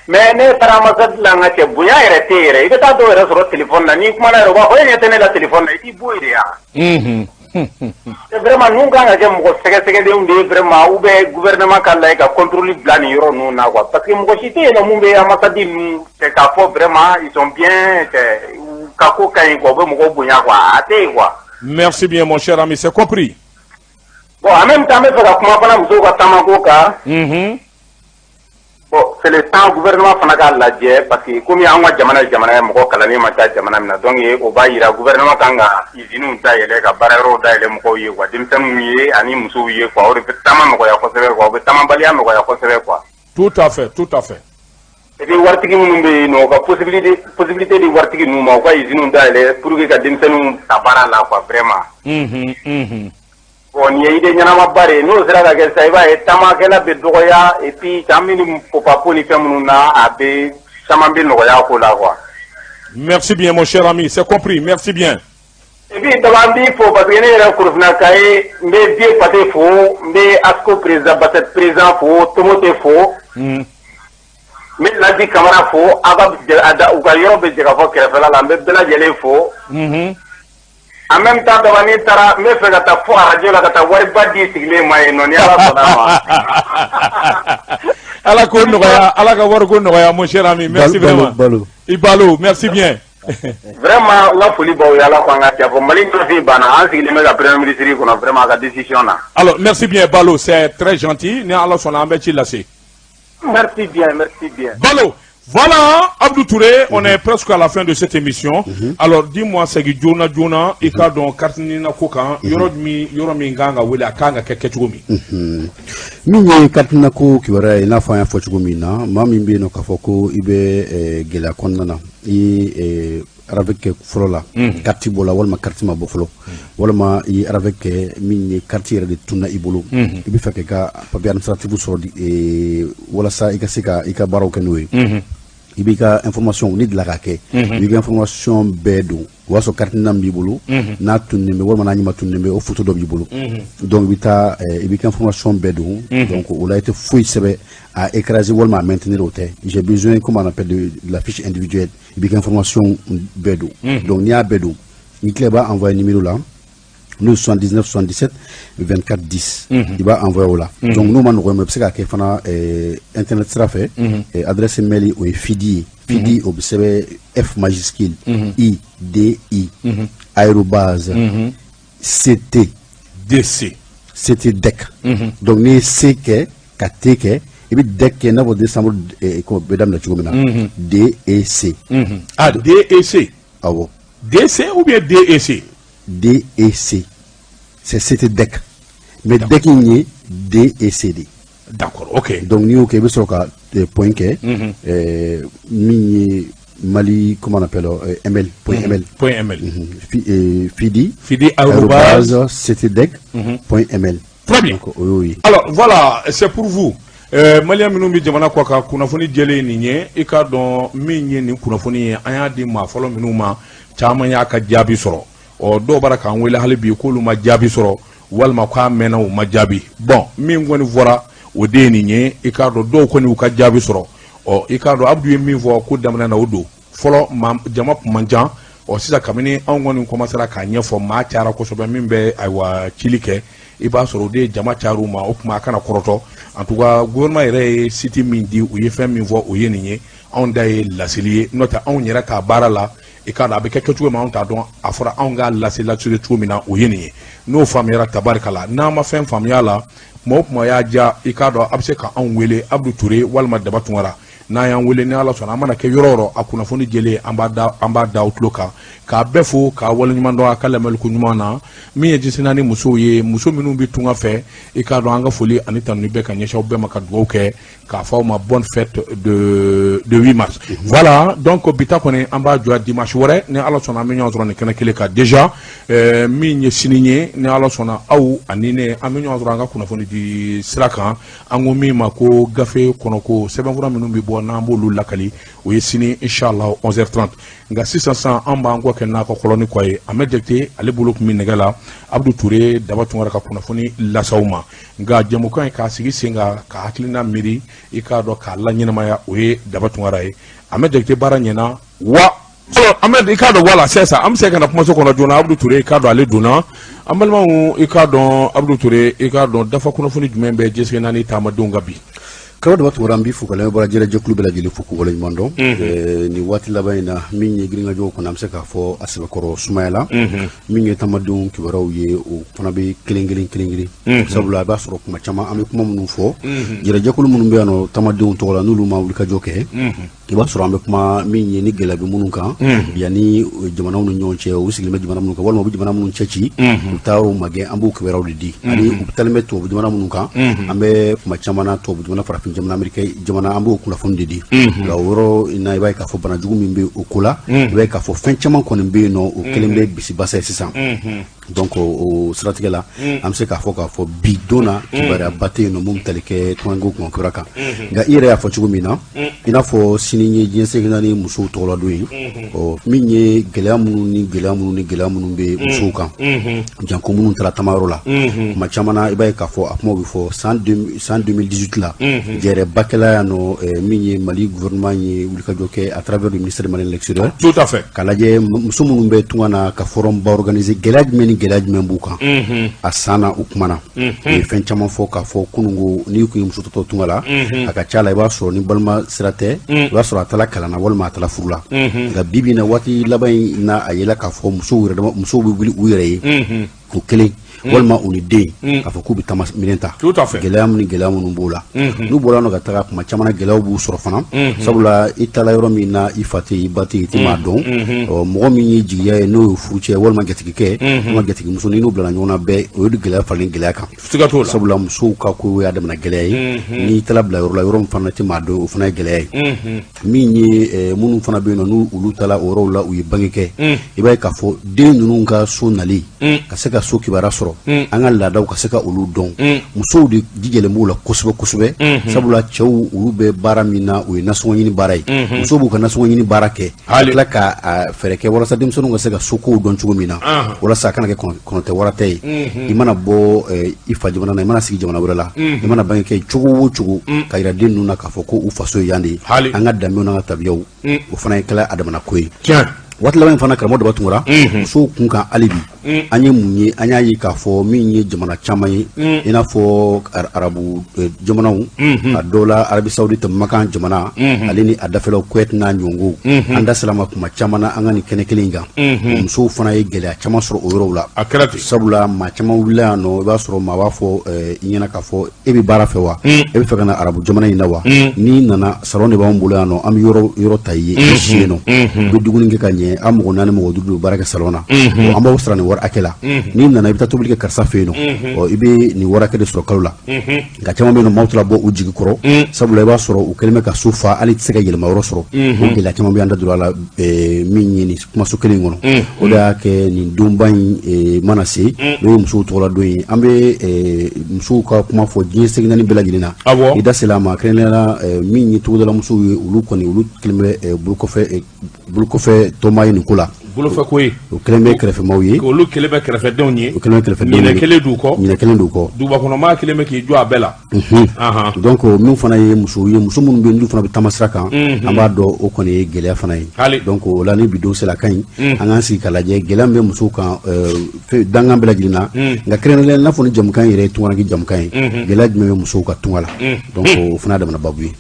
Mais ne taara ambassade la, n ka cɛ, bonya yɛrɛ tɛ yɛrɛ. I bɛ taa dɔw yɛrɛ sɔrɔ téléphone na, n'i kumana yɛrɛ, u b'a fɔ e ɲɛ tɛ ne la téléphone na, i t'i bɔ yen de ya. Vraiment, ninnu kan ka kɛ mɔgɔ sɛgɛsɛgɛlenw de ye vraiment, ou bien gouvernement ka lajɛ ka contrôle bila nin yɔrɔ ninnu na quoi, parce que mɔgɔ si tɛ yen nɔ mun bɛ ambassade ninnu cɛ k'a fɔ vraiment ils sont bien cɛ, u ka ko ka ɲi quoi, u bɛ mɔgɔw bonya quoi, a tɛ yen quoi. Merci bien, mon cher ami, c'est compris. Bon, en même temps, an bɛ fɛ ka kuma fana musow ka taamako kan. Bon, c'est le temps gouvernement fana k'a lajɛ, parce que komi an ka jamana ye jamana ye mɔgɔ kalannen man ca jamana min na, donc o b'a yira gouvernement kan ka usines dayɛlɛ, ka baara yɔrɔw dayɛlɛ mɔgɔw ye quoi, denmisɛnninw ye ani musow ye quoi. O de bɛ taama nɔgɔya kosɛbɛ quoi, o bɛ taamabaliya nɔgɔya kosɛbɛ quoi. Tout à fait, tout à fait. Et puis waritigi minnu bɛ yen nɔ, u ka possibilité di waritigi ninnu ma, u ka usines dayɛlɛ pour que ka denmisɛnninw ta baara la quoi, vraiment. Bon, nin ye idée ɲɛnamaba de ye. N'o sera ka kɛ sisan, i b'a ye taamakɛla bɛ dɔgɔya, et puis an bɛ nin popapo ni fɛn minnu na, a bɛ caman bɛ nɔgɔya ko la quoi. Merci bien, mon cher ami, c'est compris, merci bien. Et puis Daba, n b'i fo parce que ne yɛrɛ Korofina ka ye. N bɛ Vieux Pate fo, n bɛ ASCO président, Basɛti président fo, Tomote fo. N bɛ Ladi Kamara fo, aw ka u ka yɔrɔ bɛ jɛ ka fɔ kɛrɛfɛla la, n bɛ bɛɛ lajɛlen fo. En même temps, Daba, ni taara, n bɛ fɛ ka taa fo arajo la ka taa wariba di sigilen ma yen nɔ, ni Ala sɔnna ma. Ala k'o nɔgɔya, Ala ka wari ko nɔgɔya, mon cher ami, merci vraiment. Balo. I Balo, merci bien. Vraiment, n ka foli b'aw ye, Ala ko an ka cɛ fɔ Mali ɲɛfin banna, an sigilen bɛ ka premier ministre kɔnɔ vraiment a ka décision na. Alors, merci bien, Balo, c'est très gentil. Ni Ala sɔnna, an bɛ ci lase. Merci bien, merci bien. Balo, voilà, Abdou Touré, on est presque à la fin de cette émission. Alors, dis-moi, c'est que joona joona, i k'a dɔn carte NINA ko kan, yɔrɔ min kan ka wele, a kan ka kɛ kɛcogo min. Min ye carte NINA ko kibaruya ye, i n'a fɔ an y'a fɔ cogo min na, maa min bɛ yen nɔ k'a fɔ ko i bɛ gɛlɛya kɔnɔna na, i ye RAVEC kɛ fɔlɔ la, carte bɔra walima carte ma bɔ fɔlɔ, walima i ye RAVEC kɛ min ye carte yɛrɛ de tunna i bolo, i bɛ fɛ k'i ka papier administratif sɔrɔ walasa i ka se ka i ka baaraw kɛ n'o ye. I b'i ka information ni dilan ka kɛ, i b'i ka information bɛɛ don. O b'a sɔrɔ carte NINA b'i bolo, n'a tununnen bɛ walima n'a ɲɛma tununnen bɛ, o photo dɔ b'i bolo. Donc i bɛ taa, i b'i ka information bɛɛ don. Donc o la, i tɛ foyi sɛbɛn à écraser walima à maintenir, o tɛ. J'ai besoin, comment on appelle, de la fiche individuelle. I b'i ka information bɛɛ don. Donc n'i y'a bɛɛ don, n'i tila, i b'a envoyer numéro la, n'o 79 77 24 10. I b'a envoyer o la. Donc n'o ma nɔgɔ i ma, i bɛ se k'a kɛ fana internet sira fɛ. Adresse mail, o ye fidi ye. Fidi, o bɛ sɛbɛn F majuscule I D I arobase CT DC. CT DEC. Donc n'i ye C kɛ ka T kɛ, i bɛ DEC kɛ, i n'a fɔ décembre ko bɛ daminɛ cogo min na, D E C. Ah, D E C. Awɔ. DC ou bien D E C? D E C, c'est CT DEC, mais DEC in ye D E C de. D'accord, ok. Donc n'i y'o kɛ, i bɛ sɔrɔ ka point kɛ, min ye Mali, comment on appelle, ML, point ML. Point ML. Fidi. Fidi arobase ctdec point ML. Très bien. Donc o y'o ye. Alors voilà, c'est pour vous. Malien minnu bɛ jamana kɔ kan, kunnafoni jɛlen nin ye. I k'a dɔn min ye nin kunnafoni ye, an y'a di maa fɔlɔ minnu ma, caman y'a ka jaabi sɔrɔ. Ɔ, dɔw b'ara k'an wele hali bi k'olu ma jaabi sɔrɔ, walima k'a mɛnna, u ma jaabi. Bon, min kɔni fɔra, o de ye nin ye. I k'a dɔn, dɔw kɔni y'u ka jaabi sɔrɔ. Ɔ, i k'a dɔn, Abudu ye min fɔ ko daminɛ na, o don fɔlɔ ma, jama kun man ca. Ɔ, sisan kabini anw kɔni commencera k'a ɲɛfɔ, maa cayara kosɛbɛ. Min bɛ, ayiwa, cili kɛ, i b'a sɔrɔ o de ye jama cayar'u ma. O tuma a kana kɔrɔtɔ. En tout cas, gouvernement yɛrɛ ye site min di, u ye fɛn min fɔ, o ye nin ye. Anw da ye laseli ye, n'o tɛ anw yɛrɛ t'a baara la. I k'a dɔn, a bɛ kɛ kɛcogo min, anw t'a dɔn. A fɔra anw k'a lase laseli cogo min na, o ye nin ye. N'o faamuyara, tabarikala. N'an ma fɛn faamuya la, tuma o tuma y'a diya, i k'a dɔn, a bɛ se ka anw wele, Abudu Ture walima Daba Tunkara. N'an y'an wele, ni Ala sɔnna, an mana kɛ yɔrɔ o yɔrɔ, a kunnafoni jɛlen, an b'a da aw tulo kan. K'a bɛɛ fo k'a waleɲuman dɔn a ka lamɛnliko ɲuman na. Min ye jisina ni musow ye, muso minnu bɛ tunga fɛ, i k'a dɔn, an ka foli ani tanuni bɛɛ ka ɲɛsin aw bɛɛ ma, ka dugawu kɛ k'a fɔ aw ma bonne fête de 8 mars. Voilà, donc bi ta kɔni, an b'a jɔ. Dimanche wɛrɛ, ni Ala sɔnna, an bɛ ɲɔgɔn sɔrɔ nin kɛnɛ kelen kan déjà. Min ye sini ye, ni Ala sɔnna, aw ani ne, an bɛ ɲɔgɔn sɔrɔ an ka kunnafoni di sira kan. An ko min ma ko gafe kɔnɔ, ko sɛbɛnfura minnu bɛ bɔ, n'an b'olu lakali, o ye sini inchallah 11h30. Nka sisan sisan, an b'an kɔ kɛ n'a ka kɔlɔni kɔ ye. Ahmed Jakite, ale bolo tun bɛ nɛgɛ la. Abudu Ture, Daba Tunkara ka kunnafoni lasaw ma. Nka jɛmukan in k'a sigi sen kan, ka hakilina miiri, i k'a dɔn, k'a la ɲɛnamaya, o ye Daba Tunkara ye. Ahmed Jakite, baara ɲɛna wa? Alors Ahmed, i k'a dɔn, voilà, c'est ça. An bɛ se ka na kumaso kɔnɔ joona. Abudu Ture, i k'a dɔn, ale donna. An balimaw, i k'a dɔn, Abudu Ture, i k'a dɔn, dafa kunnafoni jumɛn bɛ jɛsigi naani taamadenw ka bi? Kaba Daba Tunkara, an b'i fo ka lamɛnbaa jɛrɛjɛkulu bɛɛ lajɛlen fo k'u waleɲuman dɔn. Nin waati laban in na, min ye girinkajɔw kɔnɔ, an bɛ se k'a fɔ a sɛbɛkɔrɔ sumayala. Min ye tamadenw kibaruyaw ye, o fana bɛ kelen kelen kelen kelen, sabula a b'a sɔrɔ kuma caman an bɛ kuma minnu fɔ, jɛrɛjɛkulu minnu bɛ yan nɔ tamadenw tɔgɔ la, n'olu ma wulikajɔ kɛ, i b'a sɔrɔ an bɛ kuma min ye ni gɛlɛya bɛ minnu kan yanni jamanaw ni ɲɔgɔn cɛ, u sigilen bɛ jamana minnu kan, walima u bɛ jamana minnu cɛ ci, u taa o magɛn, an b'o kibaruyaw de di. Ani u taalen bɛ tubabu jamana minnu kan, an bɛ kuma caman na, tubabu jamana, farafin jamana, Ameriki jamana, an b'o kunnafoni de di. Nka o yɔrɔ in na, i b'a ye k'a fɔ bana jugu min bɛ o ko la, i b'a ye k'a fɔ fɛn caman kɔni bɛ yen nɔ, o kelen bɛ bisibasa ye sisan. Donc o siratigɛ la, an bɛ se k'a fɔ bi don na, kibaruyaba tɛ yen nɔ mun bɛ tali kɛ tungarankew kunkan kibaruya kan. Nka i yɛrɛ y'a fɔ cogo min na, i n'a fɔ sini ye diɲɛ seleke naani musow tɔgɔladon ye. Ɔ, min ye gɛlɛya minnu ni gɛlɛya minnu ni gɛlɛya minnu bɛ musow kan, janko minnu taara tamayɔrɔ la, kuma caman na, i b'a ye k'a fɔ a kumaw bɛ fɔ. San 2018 la, jɛrɛbakɛla yan nɔ, min ye Mali gouvernement ye wulikajɔ kɛ à travers le ministère malien de l'extérieur. Tout à fait. K'a lajɛ muso minnu bɛ tunga na, ka forum ba organiser, gɛlɛya jumɛn ni gɛlɛya jumɛn b'u kan. A san na, u kumana, u ye fɛn caman fɔ k'a fɔ kununko n'i kun ye muso tɔtɔ tunga la, a ka ca la, i b'a sɔrɔ ni balima sira tɛ, i b'a sɔrɔ a taara kalan na walima a taara furu la. Nka bi bi in na, waati laban in na, a yela k'a fɔ musow yɛrɛ dama, musow bɛ wuli u yɛrɛ ye o kelen, walima u ni den, k'a fɔ k'u bɛ taama minɛn ta. Tout à fait. Gɛlɛya minnu, gɛlɛya minnu b'o la, n'u bɔra nɔ ka taga, kuma caman na, gɛlɛyaw b'u sɔrɔ fana, sabula i taara yɔrɔ min na, i fa tɛ yen, i ba tɛ yen, i tɛ maa dɔn. Ɔ, mɔgɔ min ye jigiya ye, n'o ye furucɛ walima jatigikɛ walima jatigimuso, ni n'u bilala ɲɔgɔn na bɛɛ, o ye gɛlɛya faralen gɛlɛya kan. Siga t'o la. Sabula musow ka ko y'a damana gɛlɛya ye. N'i taara bila yɔrɔ la, yɔrɔ min fana tɛ maa dɔn, o fana ye gɛlɛya ye. Min ye minnu fana bɛ yen nɔ, n'u olu taara o yɔrɔw la, u ye bange kɛ, i b'a ye k'a fɔ den ninnu ka so nali ka se ka so kibaruya sɔrɔ an ka laadaw ka se ka olu dɔn musow de jijalen b'o la kosɛbɛ kosɛbɛ sabula cɛw olu bɛ baara min na o ye nasɔngɔ ɲini baara ye musow b'u ka nasɔngɔ ɲini baara kɛ ka tila ka fɛɛrɛ kɛ walasa denmisɛnninw ka se ka sokow dɔn cogo min na walasa a kana kɛ kɔnɔtɛ waratɛ ye i mana bɔ i fa jamana na i mana sigi jamana wɛrɛ la i mana bange kɛ cogo o cogo ka yira den ninnu na k'a fɔ ko u faso ye yan de ye an ka danbew n'an ka tabiyaw o fana ye kɛla a damana ko ye waati laban in fana karamɔgɔ Daba Tunkara musow kun kan hali bi an ye mun ye an y'a ye k'a fɔ min ye jamana caman ye i n'a fɔ arabu jamanaw a dɔw la Arabie Saoudite Makan jamana ale ni a dafɛlaw Kuwait n'a ɲɔgɔnw an da sera ma kuma caman na an ka nin kɛnɛ kelen in kan musow fana ye gɛlɛya caman sɔrɔ o yɔrɔw la a kɛra ten sabula maa caman wulila yan nɔ i b'a sɔrɔ maa b'a fɔ i ɲɛna k'a fɔ e bɛ baara fɛ wa e bɛ fɛ ka na arabu jamana in na wa n'i nana salon de b'anw bolo yan nɔ an bɛ yɔrɔ yɔrɔ ta i ye i si yen nɔ i bɛ dumuni kɛ ka ɲɛ an mɔgɔ naani mɔgɔ duuru de bɛ baara kɛ salon na an b'aw sara nin wari hakɛ la n'i nana i bɛ taa tobili kɛ karisa fɛ yen nɔ ɔ i bɛ nin wari hakɛ de sɔrɔ kalo la nka caman bɛ yen nɔ maaw tɛna bɔ u jigi kɔrɔ sabula i b'a sɔrɔ u kɛlen bɛ ka so fa hali i tɛ se ka yɛlɛma yɔrɔ sɔrɔ o gɛlɛya caman bɛ an da don a la min ye nin kumaso kelen in kɔnɔ o de y'a kɛ nin donba in mana se n'o ye musow tɔgɔla don ye an bɛ musow ka kuma fɔ diɲɛ seleke naani bɛɛ lajɛlen na i da sera a ma kɛrɛnkɛrɛnnenya la min ye togodala musow ye olu kɔni olu kɛlen bɛ bolokɔfɛ bolokɔfɛ tɔnba ye nin ko la bolofɛ ko ye o kɛlen bɛ kɛrɛfɛmaw ye olu kɛlen bɛ kɛrɛfɛdenw ye o kɛlen bɛ kɛrɛfɛdenw ye ɲinɛ kɛlen d'u kɔ ɲinɛ kɛlen d'u kɔ dugubakɔnɔmaa kɛlen bɛ k'i jɔ a bɛɛ la donc min fana ye musow ye muso minnu bɛ yen n'olu fana bɛ taama sira kan an b'a dɔn o kɔni ye gɛlɛya fana ye donc o la ni bi don sera a ka ɲi an k'an sigi k'a lajɛ gɛlɛya min bɛ musow kan dankan bɛɛ lajɛlen na nka kɛrɛnkɛrɛnnenya n'a fɔ ni jamukan yɛrɛ ye tungaranke jamukan ye gɛlɛya jumɛn bɛ musow kan tunga la donc o fana y'a damana babu ye.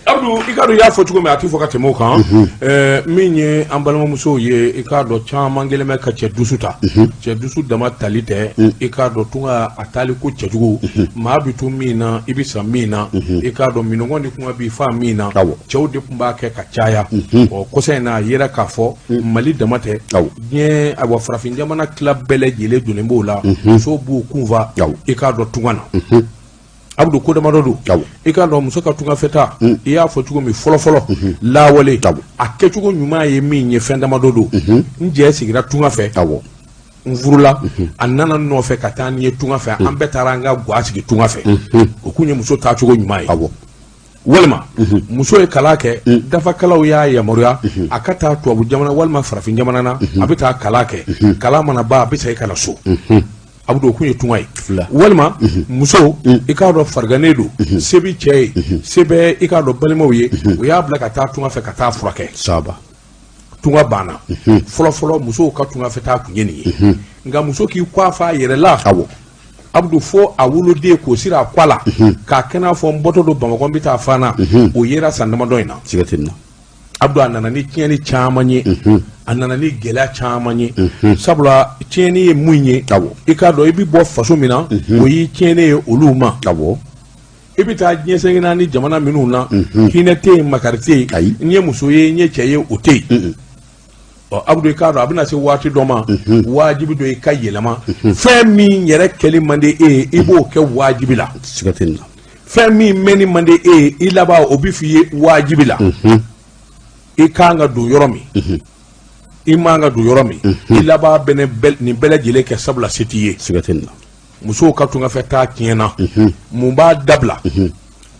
Abdu i k'a dɔn i y'a fɔ cogo min a tɛ fɔ ka tɛmɛ o kan min ye an balimamusow ye i k'a dɔn caman kɛlen bɛ ka cɛ dusu ta cɛ dusu dama tali tɛ i k'a dɔn tunga a taali ko cɛjugu maa bɛ to min na i bɛ sa min na i k'a dɔn minnɔgɔ ni kɔngɔ b'i fa min na cɛw de tun b'a kɛ ka caya ɔ kɔsa in na a yera k'a fɔ Mali dama tɛ diɲɛ awa farafin jamana tila bɛɛ lajɛlen donnen b'o la musow b'u kunfa i k'a dɔn tunga na. Abudu ko damadɔ don i k'a dɔn muso ka tungafɛtaa i y'a fɔ cogo min fɔlɔfɔlɔ lawale a kɛcogo ɲuman ye min ye fɛn damadɔ don n jɛ sigira tunga fɛ n furula a nana n nɔfɛ ka taa ni ye tunga fɛ an bɛɛ taara an ka ga sigi tunga fɛ o kun ye muso taacogo ɲuman ye walima muso ye kalan kɛ dafakalaw y'a yamaruya a ka taa tubabu jamana walima farafin jamana na a bɛ taa kalan kɛ kalan mana ban a bɛ segin ka na so Abudu o kun ye tunga ye walima muso i k'a dɔn farigannen don se bɛ cɛ ye se bɛ i k'a dɔn balimaw ye u y'a bila ka taa tunga fɛ ka taa furakɛ saba tunga banna fɔlɔfɔlɔ musow ka tungafɛtaa kun ye nin ye nka muso k'i kɔ fa a yɛrɛ la Abudu fo a woloden k'o siri a kɔ la k'a kɛ n'a fɔ n bɔtɔ don Bamakɔ n bɛ taa Fana o yera san damadɔ in na Abudu a nana ni tiɲɛni caman ye a nana ni gɛlɛya caman ye sabula tiɲɛni ye mun ye i k'a dɔn i bɛ bɔ faso min na o y'i tiɲɛnen ye olu ma i bɛ taa diɲɛ seleke naani jamana minnu na hinɛ tɛ yen makari tɛ yen n ye muso ye n ye cɛ ye o tɛ yen ɔ Abudu i k'a dɔn a bɛna se waati dɔ ma wajibi don i ka yɛlɛma fɛn min yɛrɛ kɛli man di e ye i b'o kɛ wajibi la fɛn min mɛnni man di e ye i laban o bɛ f'i ye wajibi la i kan ka don yɔrɔ min i man ka don yɔrɔ min i laban bɛ nin bɛɛ lajɛlen kɛ sabula se t'i ye musow ka tungafɛ taa tiɲɛna mun b'a dabila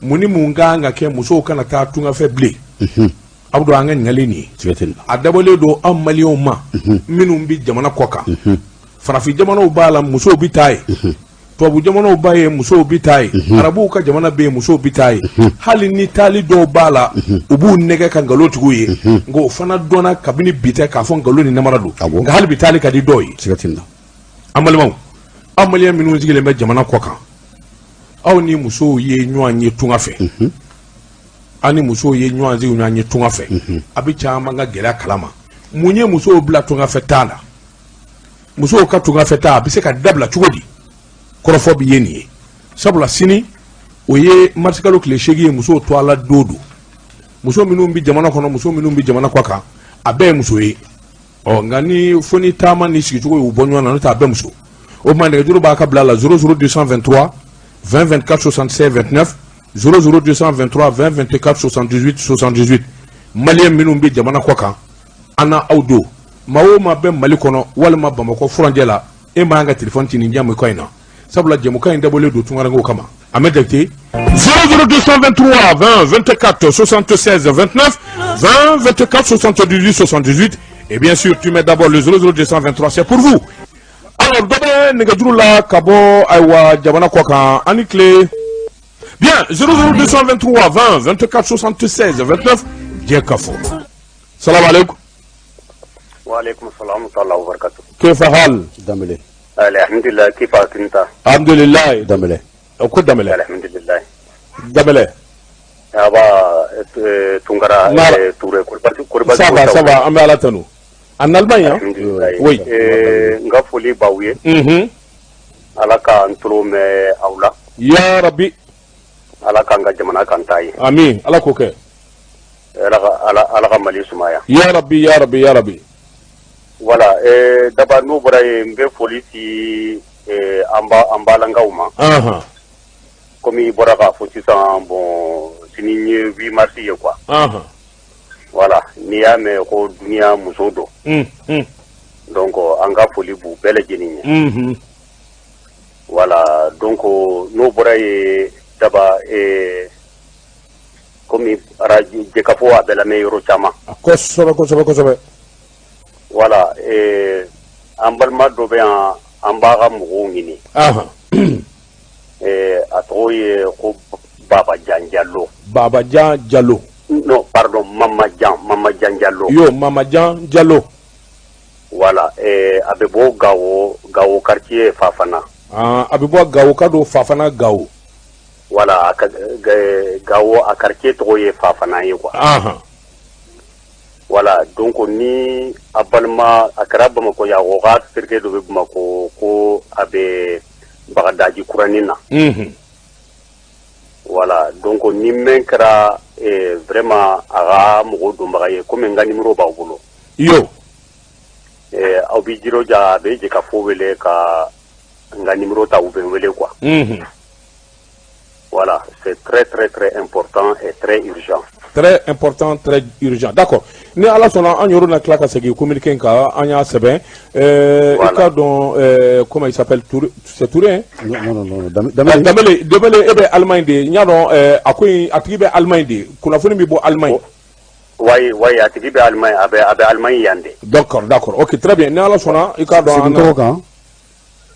mun ni mun kan ka kɛ musow kana taa tungafɛ bilen Abudu an ka ɲininkali nin ye a dabɔlen don an maliyɛnw ma minnu bɛ jamana kɔ kan farafin jamanaw b'a la musow bɛ taa yen tubabu jamanaw b'a ye musow bɛ taa yen arabuw ka jamana bɛ yen musow bɛ taa yen hali ni taali dɔw b'a la u b'u nɛgɛ ka nkalon tig'u ye nka o fana dɔnna kabini bi tɛ k'a fɔ nkalon ni namara don nka hali bi taali ka di dɔw ye an balimaw aw maliyɛn minnu sigilen bɛ jamana kɔ kan aw ni musow ye ɲɔgɔn ye tunga fɛ aw ni musow ye ɲɔgɔn sigi ɲɔgɔn ye tunga fɛ a bɛ caman ka gɛlɛya kalama mun ye musow bila tungafɛ taa la musow ka tungafɛ taa a bɛ se ka dabila cogo di kɔrɔfɔ bɛ ye nin ye sabula sini o ye marisikalo tile 8 ye musow tɔgɔla don don muso minnu bɛ jamana kɔnɔ muso minnu bɛ jamana kɔ kan a bɛɛ ye muso ye ɔ nka ni fo ni taama ni sigicogo y'u bɔ ɲɔgɔn na n'o tɛ a bɛɛ muso o tuma nɛgɛjuru b'a ka bila la 00 223 20 24 76 29 00 223 20 24 78 78 maliyɛn minnu bɛ jamana kɔ kan an na aw don. Maa o maa bɛ Mali kɔnɔ walima Bamakɔ furancɛ la, e man kan ka téléphone ci nin jɛmukan in na, sabula jɛmukan in dabɔlen don tunkarankew kama. Ahmed Jakite, 00223 20 24 76 29, 20 24 78 78, et bien sûr tu mets d'abord le 00223, c'est pour vous. Alors, dɔ bɛ nɛgɛjuru la ka bɔ, ayiwa, jamana kɔ kan. Ani tile. Bien, 00223 20 24 76 29, jɛ ka fɔ. Salam alaikum. وعليكم السلام ورحمة الله وبركاته. كيف حال؟ Danbele. الحمد لله، كيف أنت؟ الحمد لله. Danbele. Ko Danbele. الحمد لله. Danbele. Aba Tunkara. Nara. Touré Koribasi Koribasi. Ça va, ça va, an bɛ Ala tanu. En Allemagne, hein? الحمد لله. Oui. N ka foli b'aw ye. Ala k'an tulo mɛn aw la. Ya Rabbi. Ala k'an ka jamana kan ta ye. Amin, Ala k'o kɛ. Ala ka Mali sumaya. Ya Rabbi, ya Rabbi, ya Rabbi. Voilà, d'abord n'o bɔra yen, n bɛ foli ci an balankaw ma. Komi i bɔra k'a fɔ sisan, bon, sini ye 8 mars ye quoi. Voilà, n'i y'a mɛn ko duniya muso don. Donc an ka foli b'u bɛɛ lajɛlen ye. Voilà, donc n'o bɔra yen, daba komi arajo Jɛkafɔ a bɛ lamɛn yɔrɔ caman. Kosɛbɛ, kosɛbɛ, kosɛbɛ. Voilà, an balima dɔ bɛ yan, an b'a ka mɔgɔw ɲini. A tɔgɔ ye ko Babajan Jalo. Babajan Jalo. Non, pardon, Mamajan, Mamajan Jalo. Yo, Mamajan Jalo. Voilà, a bɛ bɔ Gawo, Gawo quartier Fafana. Ah, a bɛ bɔ Gawo ka don Fafana, Gawo. Voilà, a ka Gawo, a quartier tɔgɔ ye Fafana ye quoi. Voilà, donc ni a balima a kɛra Bamakɔ yan, o ka terikɛ dɔ bɛ Bamakɔ ko a bɛ Bagadaji kuranin na. Voilà, donc ni min kɛra vraiment a ka mɔgɔw donbaga ye, komi n ka numéro b'aw bolo. Aw b'i jiroja, a bɛ Jɛkafɔ wele ka n ka numéro ta, u bɛ n wele quoi. Voilà, c'est très très très important et très urgent. Très important, très urgent. D'accord. Ni Ala sɔnna, an yɔrɔ na tila ka segin communiqué kan, an y'a sɛbɛn. I k'a dɔn, comment il s'appelle, Touré, c'est Touré, hein? Non, non, non, Dambele. Dambele, Dambele, e bɛ Allemagne de, n y'a dɔn, a ko in a tigi bɛ Allemagne de, kunnafoni bɛ bɔ Allemagne. Oui, a tigi bɛ Allemagne, a bɛ Allemagne yan de. D'accord, ok, très bien. Ni Ala sɔnna, i k'a dɔn. Segin tɔgɔ kan.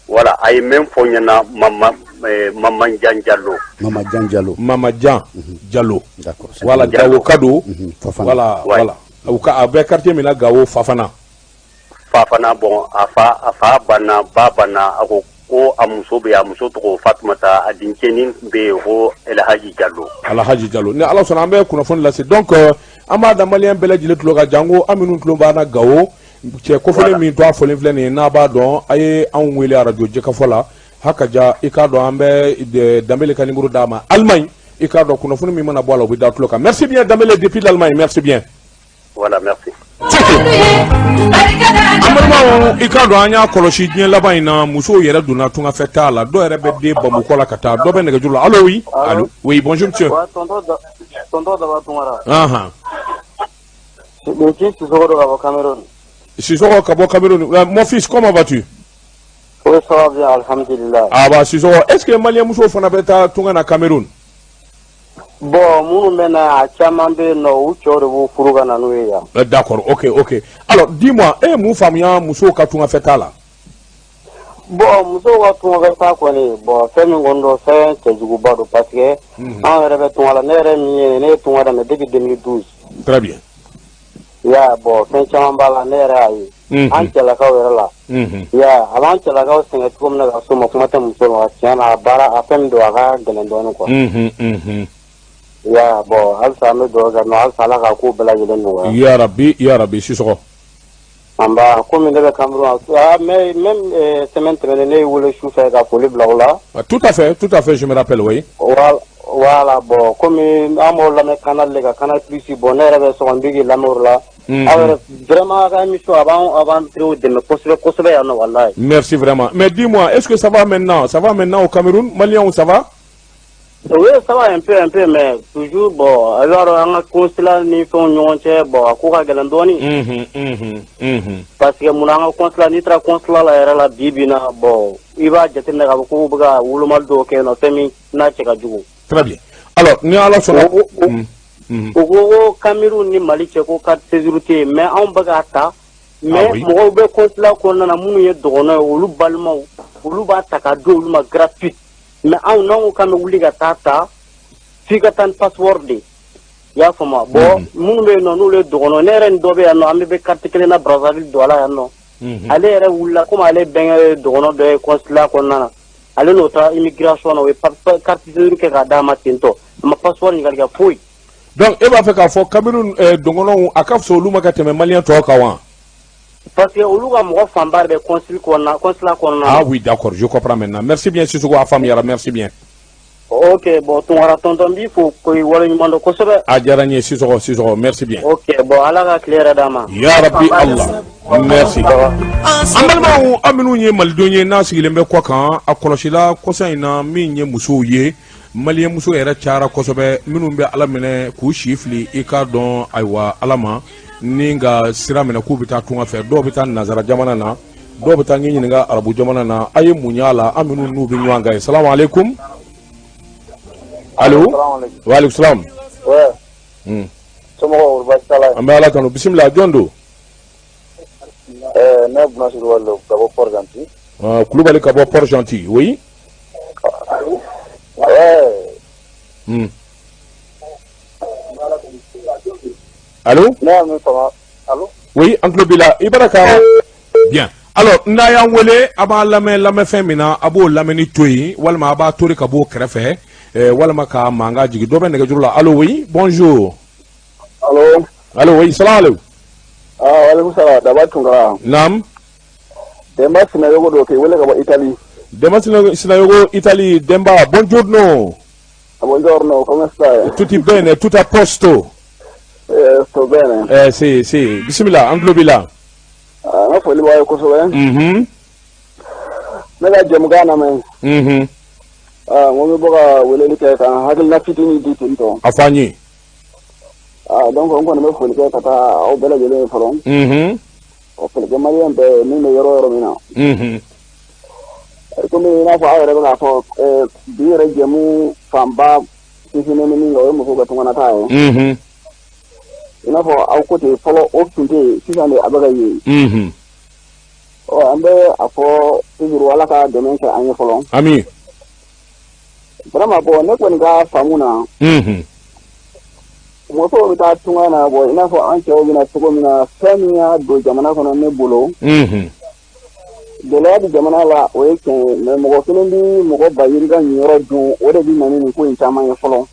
Voilà, a ye min fɔ n ɲɛna, Mama Mamajan Jalo. Mamajan Jalo. Mamajan Jalo. D'accord. Voilà, Gawo ka don. Fafana. Voilà, voilà. U ka a bɛ quartier min na, Gawo Fafana. Fafana, bon, a fa banna, ba banna, a ko ko a muso bɛ yen, a muso tɔgɔ Fatumata, a dencɛnin bɛ yen ko Elhaji Jalo. Alhaji Jalo. Ni Ala sɔnna, an bɛ kunnafoni lase. Donc an b'a da maliyɛn bɛɛ lajɛlen tulo kan, janko an minnu tulo b'an na Gawo, cɛ kofɔlen min to a fɔlen filɛ nin ye, n'a b'a dɔn, a ye anw wele arajo Jɛkafɔ la. Haka ja, i k'a dɔn, an bɛ Danbele ka numéro d'a ma Allemagne. I k'a dɔn, kunnafoni min mana bɔ a la, u bɛ da tulo kan. Merci bien, Danbele, depuis l'Allemagne, merci bien. Voilà, merci. An balimaw, i k'a dɔn, an y'a kɔlɔsi diɲɛ laban in na, musow yɛrɛ donna tungafɛ t'a la, dɔw yɛrɛ bɛ den bamukɔ la ka taa. Dɔ bɛ nɛgɛjuru la. Allo, oui, allo, oui, bonjour monsieur. Ouais, tonton Daba Tunkara. Nin ci Sissoko don ka bɔ Cameroun. Sissoko ka bɔ Cameroun. Mon fils, comment vas-tu? Oui, ça va bien, alhamdulillah. Ah bah, Sissoko, est-ce que malien musow fana bɛ taa tunga na Cameroun? Bon, minnu bɛ na, a caman bɛ yen nɔ, u cɛw de b'u furu ka na n'u ye yan. D'accord, ok. Alors, dis-moi, e ye mun faamuya musow ka tungafɛ taa la? Bon, musow ka tungafɛ taa kɔni, bon, fɛn min kɔni don, fɛn cɛjuguba don, parce que anw yɛrɛ bɛ tunga la. Ne yɛrɛ min ye, ne ye tunga daminɛ depuis 2012. Très bien. Ya, bon, fɛn caman b'a la, ne yɛrɛ y'a ye. An cɛlakaw yɛrɛ la. Ya, a b'an cɛlakaw sɛgɛn cogo min na ka s'o ma, kuma tɛ muso ma. Tiɲɛ na, a baara, a fɛn min don, a ka gɛlɛn dɔɔnin quoi. Ya, bon, halisa an bɛ dugawu kɛ nɔ, halisa Ala ka ko bɛɛ lajɛlen nɔgɔya. Ya Rabbi, ya Rabbi, Sissoko. An ba, komi ne bɛ Cameroun, ah, mais même semaine tɛmɛnen, ne ye wele su fɛ ka foli bila o la. Ah, tout à fait, tout à fait, je me rappelle, oui. Voilà, bon, komi an b'o lamɛn canal de kan, Canal Plus, bon, ne yɛrɛ bɛ so kɔnɔ, n bɛ k'i lamɛn o la. Aw yɛrɛ vraiment, a ka émission a b'an teriw dɛmɛ kosɛbɛ kosɛbɛ yan nɔ, walayi. Merci vraiment. Mais dis-moi, est-ce que ça va maintenant? Ça va maintenant au Cameroun? Maliens, ça va? Oui, ça va un peu, un peu, mais toujours, bon, alors, an ka consulat ni fɛnw ɲɔgɔn cɛ, bon, a ko ka gɛlɛn dɔɔni. Parce que mun na an ka consulat, n'i taara consulat la yɛrɛ la bi bi in na, bon, i b'a jateminɛ k'a fɔ k'u bɛ ka wolomali dɔw kɛ yen nɔ, fɛn min n'a cɛ ka jugu. Très bien. Alors, ni Ala sɔnna. U ko ko Cameroun ni Mali cɛ ko carte séjour tɛ yen, mais anw bɛ k'a ta. Mais mɔgɔw bɛ consulat kɔnɔna na minnu ye dɔgɔnɔ ye, olu balimaw, olu b'a ta k'a di olu ma gratuit. Mais anw n'anw ko k'an bɛ wuli ka taa ta, f'i ka taa ni passeport de ye. I y'a faamu? Bon, minnu bɛ yen nɔ n'olu ye dɔgɔnɔ, ne yɛrɛ ni dɔ bɛ yan nɔ, an bɛɛ bɛ carte kelen na Brazzaville Douala yan nɔ. Ale yɛrɛ wulila komi ale bɛnkɛ ye dɔgɔnɔ dɔ ye consulat kɔnɔna na. Ale n'o taara immigration na, o ye carte séjour kɛ k'a d'a ma ten tɔ. A ma passeport ɲininkali kɛ foyi. Donc e b'a fɛ k'a fɔ Cameroun dɔgɔnɔw a ka fisa olu ma ka tɛmɛ malien tɔw kan wa? Parce que olu ka mɔgɔ fanba de bɛ consul kɔnɔna consulat kɔnɔna na. Ah oui, d'accord, je comprends maintenant. Merci bien Sissoko, a faamuyara, merci bien. Ok, bon, Tunkara tonton n b'i fo k'i waleɲuman dɔn kosɛbɛ. A diyara n ye Sissoko, Sissoko, merci bien. Ok, bon, Ala ka tile yɛrɛ d'an ma. Ya Rabbi Allah. Merci. An balimaw, an minnu ye malidenw ye n'a sigilen bɛ kɔ kan, a kɔlɔsila kɔsa in na min ye musow ye, malien muso yɛrɛ cayara kosɛbɛ minnu bɛ Ala minɛ k'u si fili i k'a dɔn ayiwa Ala ma ni ka sira minɛ k'u bɛ taa tunga fɛ, dɔw bɛ taa nansara jamana na, dɔw bɛ taa ɲɛ ɲininka arabu jamana na. A ye mun y'a la an minnu n'u bɛ ɲɔgɔn kan ye? Salamu aleykum. Allo. Wa aleykum salam. Somɔgɔw baasi t'a la? An bɛ Ala tanu. Bisimila, jɔn don? Ne Buna Kulubali don ka bɔ Port Gentil. Kulubali ka bɔ Port Gentil, oui. Ouais. Allo? Ne y'a min faamu. Allo? Oui, an tulo b'i la. I b'a ka bien. Alors, n'a y'an wele, a b'a lamɛn lamɛnfɛn min na, a b'o lamɛnni to yen, walima a b'a tori ka b'o kɛrɛfɛ, walima ka mankan jigin. Dɔ bɛ nɛgɛjuru la. Allo, oui, bonjour. Allo? Allo, oui, salam aleykum. Ah, aleykum salam. Daba Tunkara. Naam. Demba Sinayogo don k'i wele ka bɔ Italie. Demba Sinayogo, Italie. Demba, buongiorno. Buongiorno, come stai? Tutti bene, tutto a posto. Sto bene. Sì, sì. Bisimila, an tulo b'i la. Ah, n ka foli b'aw ye kosɛbɛ. Ne ka jɛmukan lamɛn. Ah, n ko n bɛ bɔ ka weleli kɛ ka n hakilina fitinin di ten tɔ. A fɔ an ye. Ah, donc n kɔni bɛ foli kɛ ka taa aw bɛɛ lajɛlen ye fɔlɔ. Ka foli kɛ malien bɛɛ ye min bɛ yɔrɔ o yɔrɔ min na. Komi i n'a fɔ aw yɛrɛ bɛ k'a fɔ bi yɛrɛ jɛmu fanba sinsinnen bɛ min kan, o ye musow ka tunganata ye. I n'a fɔ aw ko ten fɔlɔ, o tun tɛ yen, sisan de a bɛ ka ye. Ɔ, an bɛ a fɔ toujours Ala ka dɛmɛ kɛ an ye fɔlɔ. Ami. Vraiment, bon, ne kɔni ka faamu na. Musow bɛ taa tunga na, bon, i n'a fɔ an cɛw bɛna cogo min na, fɛn min y'a don jamana kɔnɔ ne bolo. Gɛlɛya bɛ jamana la, o ye tiɲɛ ye, mais mɔgɔ kelen bɛ mɔgɔ ba yirika ɲiyɔrɔ dun, o de bɛ na ni nin ko in caman ye fɔlɔ.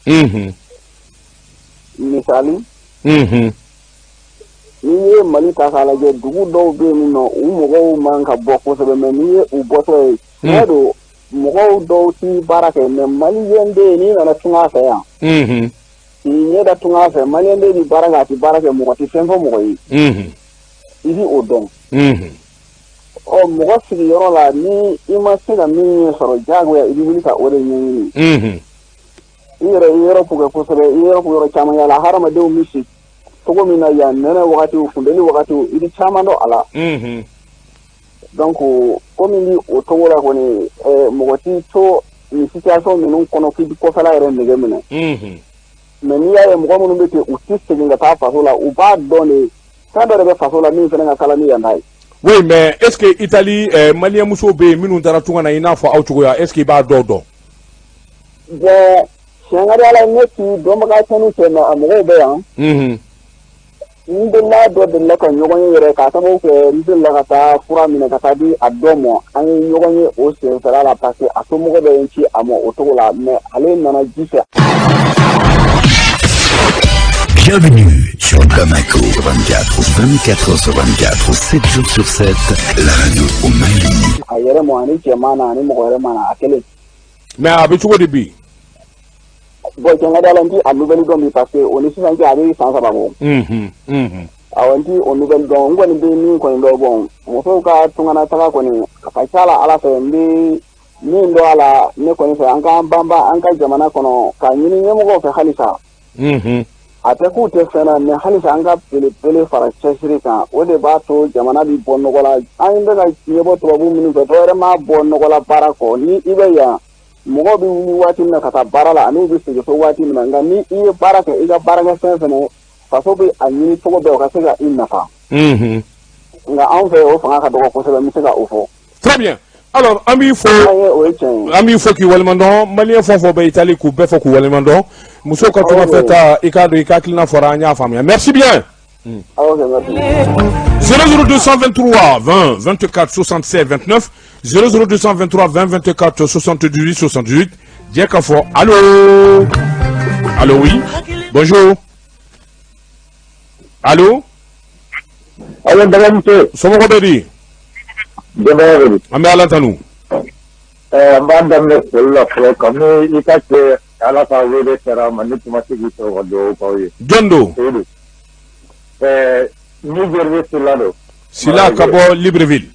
Misali. N'i ye Mali ta k'a lajɛ, dugu dɔw bɛ yen nɔ, u mɔgɔw man ka bɔ kosɛbɛ, mais n'i ye u bɔtɔ ye, tiɲɛ don, mɔgɔw dɔw ti baara kɛ, mais malien den, n'i nana tunga fɛ yan. K'i ɲɛ da tunga fɛ, malien den bɛ baara kɛ, a tɛ baara kɛ, mɔgɔ tɛ fɛn fɔ mɔgɔ ye. I bɛ o dɔn. Ɔ, mɔgɔ sigiyɔrɔ la, ni i ma se ka min ɲɛ sɔrɔ, diyagoya i bɛ wuli ka o de ɲɛɲini. I yɛrɛ i yɔrɔ kɛ kosɛbɛ, i yɔrɔ yɔrɔ caman yala, hadamadenw bɛ si cogo min na yan, nɛnɛ wagatiw, funteni wagatiw, i bɛ caman dɔn a la. Donc komi bi o cogo la kɔni, mɔgɔ t'i to nin situation ninnu kɔnɔ k'i bɛ kɔfɛla yɛrɛ nege minɛ. Mais n'i y'a ye mɔgɔ minnu bɛ ten, u tɛ segin ka taa faso la, u b'a dɔn de fɛn dɔ de bɛ faso la min fana ka kalan ni yan ta ye. Oui, mais est-ce que Italie malien musow bɛ yen minnu taara tunga na i n'a fɔ aw cogoya, est-ce que i b'a dɔw dɔn? Bon, tiɲɛ ka di Ala ye, ne t'i dɔnbaga cɛnni cɛ, mais a mɔgɔw bɛ yan. N delila dɔ delila ka ɲɔgɔn ye yɛrɛ k'a sababu kɛ n delila ka taa fura minɛ ka taa di a dɔ ma, an ye ɲɔgɔn ye o senfɛla la, parce que a somɔgɔ dɔ ye n ci a ma o cogo la, mais ale nana ji fɛ. Bienvenue sur Bamako 24, 24 heures sur 24, 7 jours sur 7, la radio au Mali. A yɛrɛ ma ani cɛ ma na ani mɔgɔ wɛrɛ ma na a kelen. Mais a bɛ cogo di bi? Bon, tiɲɛ ka di Ala, n ti a nouvelle dɔn bi, parce que o ni sisan cɛ a bɛ san 3 bɔ. Awɔ, n ti o nouvelle dɔn. N kɔni bɛ min kɔni dɔn, bon, musow ka tungana taga kɔni, a ka ca la Ala fɛ, n bɛ Min don a la, ne kɔni fɛ, an k'an banba an ka jamana kɔnɔ k'a ɲini ɲɛmɔgɔw fɛ halisa. A tɛ k'u tɛ fɛn na, mais halisa an ka belebele fara cɛsiri kan. O de b'a to jamana bɛ bɔ nɔgɔ la. An bɛ ka ɲɛbɔ tubabu minnu fɛ, dɔwɛrɛ m'a bɔ nɔgɔ la baara kɔ. Ni i bɛ yan, mɔgɔw bɛ wuli waati min na ka taa baara la, ani u bɛ segin so waati min na. Nka ni i ye baara kɛ, i ka baarakɛ fɛn fɛnɛ, faso bɛ a ɲini cogo bɛɛ o ka se ka i nafa. Nka anw fɛ, o fanga ka dɔgɔ kosɛbɛ, n bɛ se ka o fɔ. Très bien. Alors, an b'i fo, an b'i fo k'i waleɲuman dɔn. Maliyɛn fɛn o fɛn bɛ Italie, k'u bɛɛ fo k'u waleɲuman dɔn. Musow ka tungafɛ ta, i k'a dɔn i ka hakilina fɔra, an y'a faamuya. Merci bien. Ok, merci. 00223 20 24 76 29, 00223 20 24 78 78. Jɛ ka fɔ allo, allo, oui, bonjour, allo. Allo, balimamuso. Somɔgɔw bɛ di? Denbaya bɛ di? An bɛ Ala tanu. N b'a daminɛ foli la fɔlɔ, kabini i ka cɛ Ala ka wele sera a ma, ne tun ma se k'i sɔrɔ ka dugawu k'aw ye. Jɔn don? Seyidu. New Jersey Sila don. Sila ka bɔ Libreville.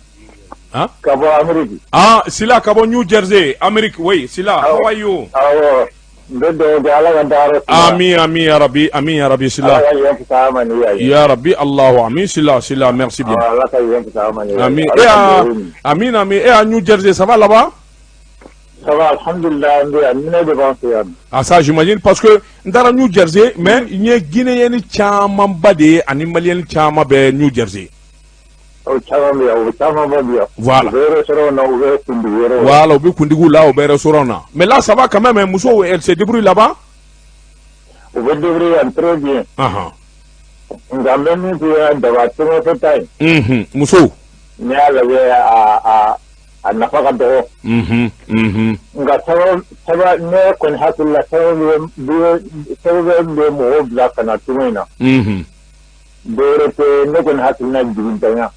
Hein? Ka bɔ Amérique. Ah, Sila ka bɔ New Jersey, Amérique, oui, Sila, how are you? Awɔ. N bɛ dugawu kɛ, Ala ka dayɔrɔ suma. Amin, amin, ya Rabbi, amin, ya Rabbi, Sila. Ala ka yen fisaya ma ni yan ye. Ya Rabbi, Allahu, amin, Sila, Sila, merci bien. Ala ka yen fisaya ma ni yan ye. Amin. Et à, amin, amin. Et à New Jersey, ça va là-bas? Ça va, alhamdulillah, an bɛ yan, minɛ de b'an fɛ yan. Ah, ça, j'imagine, parce que n taara New Jersey, mais n ye Guinéen camanba de ye ani Malien caman bɛ New Jersey. O caman bɛ yan, o caman bɛ yan. Voilà. U bɛ restaurant na, u bɛ kundigi yɔrɔ la. Voilà, u bɛ kundigiw la, u bɛ restaurant na. Mais là, ça va quand même, hein, musow, elle se débrouille là-bas? U bɛ débrouiller yan très bien. Nka n bɛ min f'i ye, daba tungafɛ ta ye. Musow. N'i y'a lajɛ, a nafa ka dɔgɔ. Nka sababu, ne kɔni hakili la, sababu bɛ mɔgɔw bila ka na tunga in na. Dɔwɛrɛ tɛ, ne kɔni hakili la, jigintanya.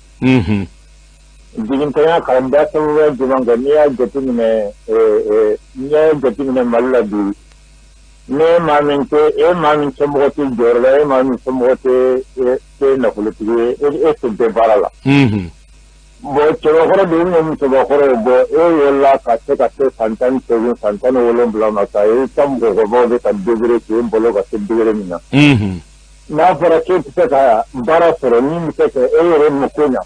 Jigintanya ka da sababu jumɛn kan? N'i y'a jateminɛ Mali la bi, ne maa min tɛ e maa min somɔgɔ tɛ jɔyɔrɔ la, e maa min somɔgɔ tɛ nafolotigi ye, e sen tɛ baara la. Bon, cɛbakɔrɔ de ye, musobakɔrɔ ye. Bɔ e wolola ka se ka se san 18, san 17 ma, ka i ka mɔgɔkɔrɔbaw bɛ ka degré k'e balo ka se degré min na, n'a fɔra k'e tɛ se ka baara sɔrɔ min bɛ se ka e yɛrɛ mako ɲa.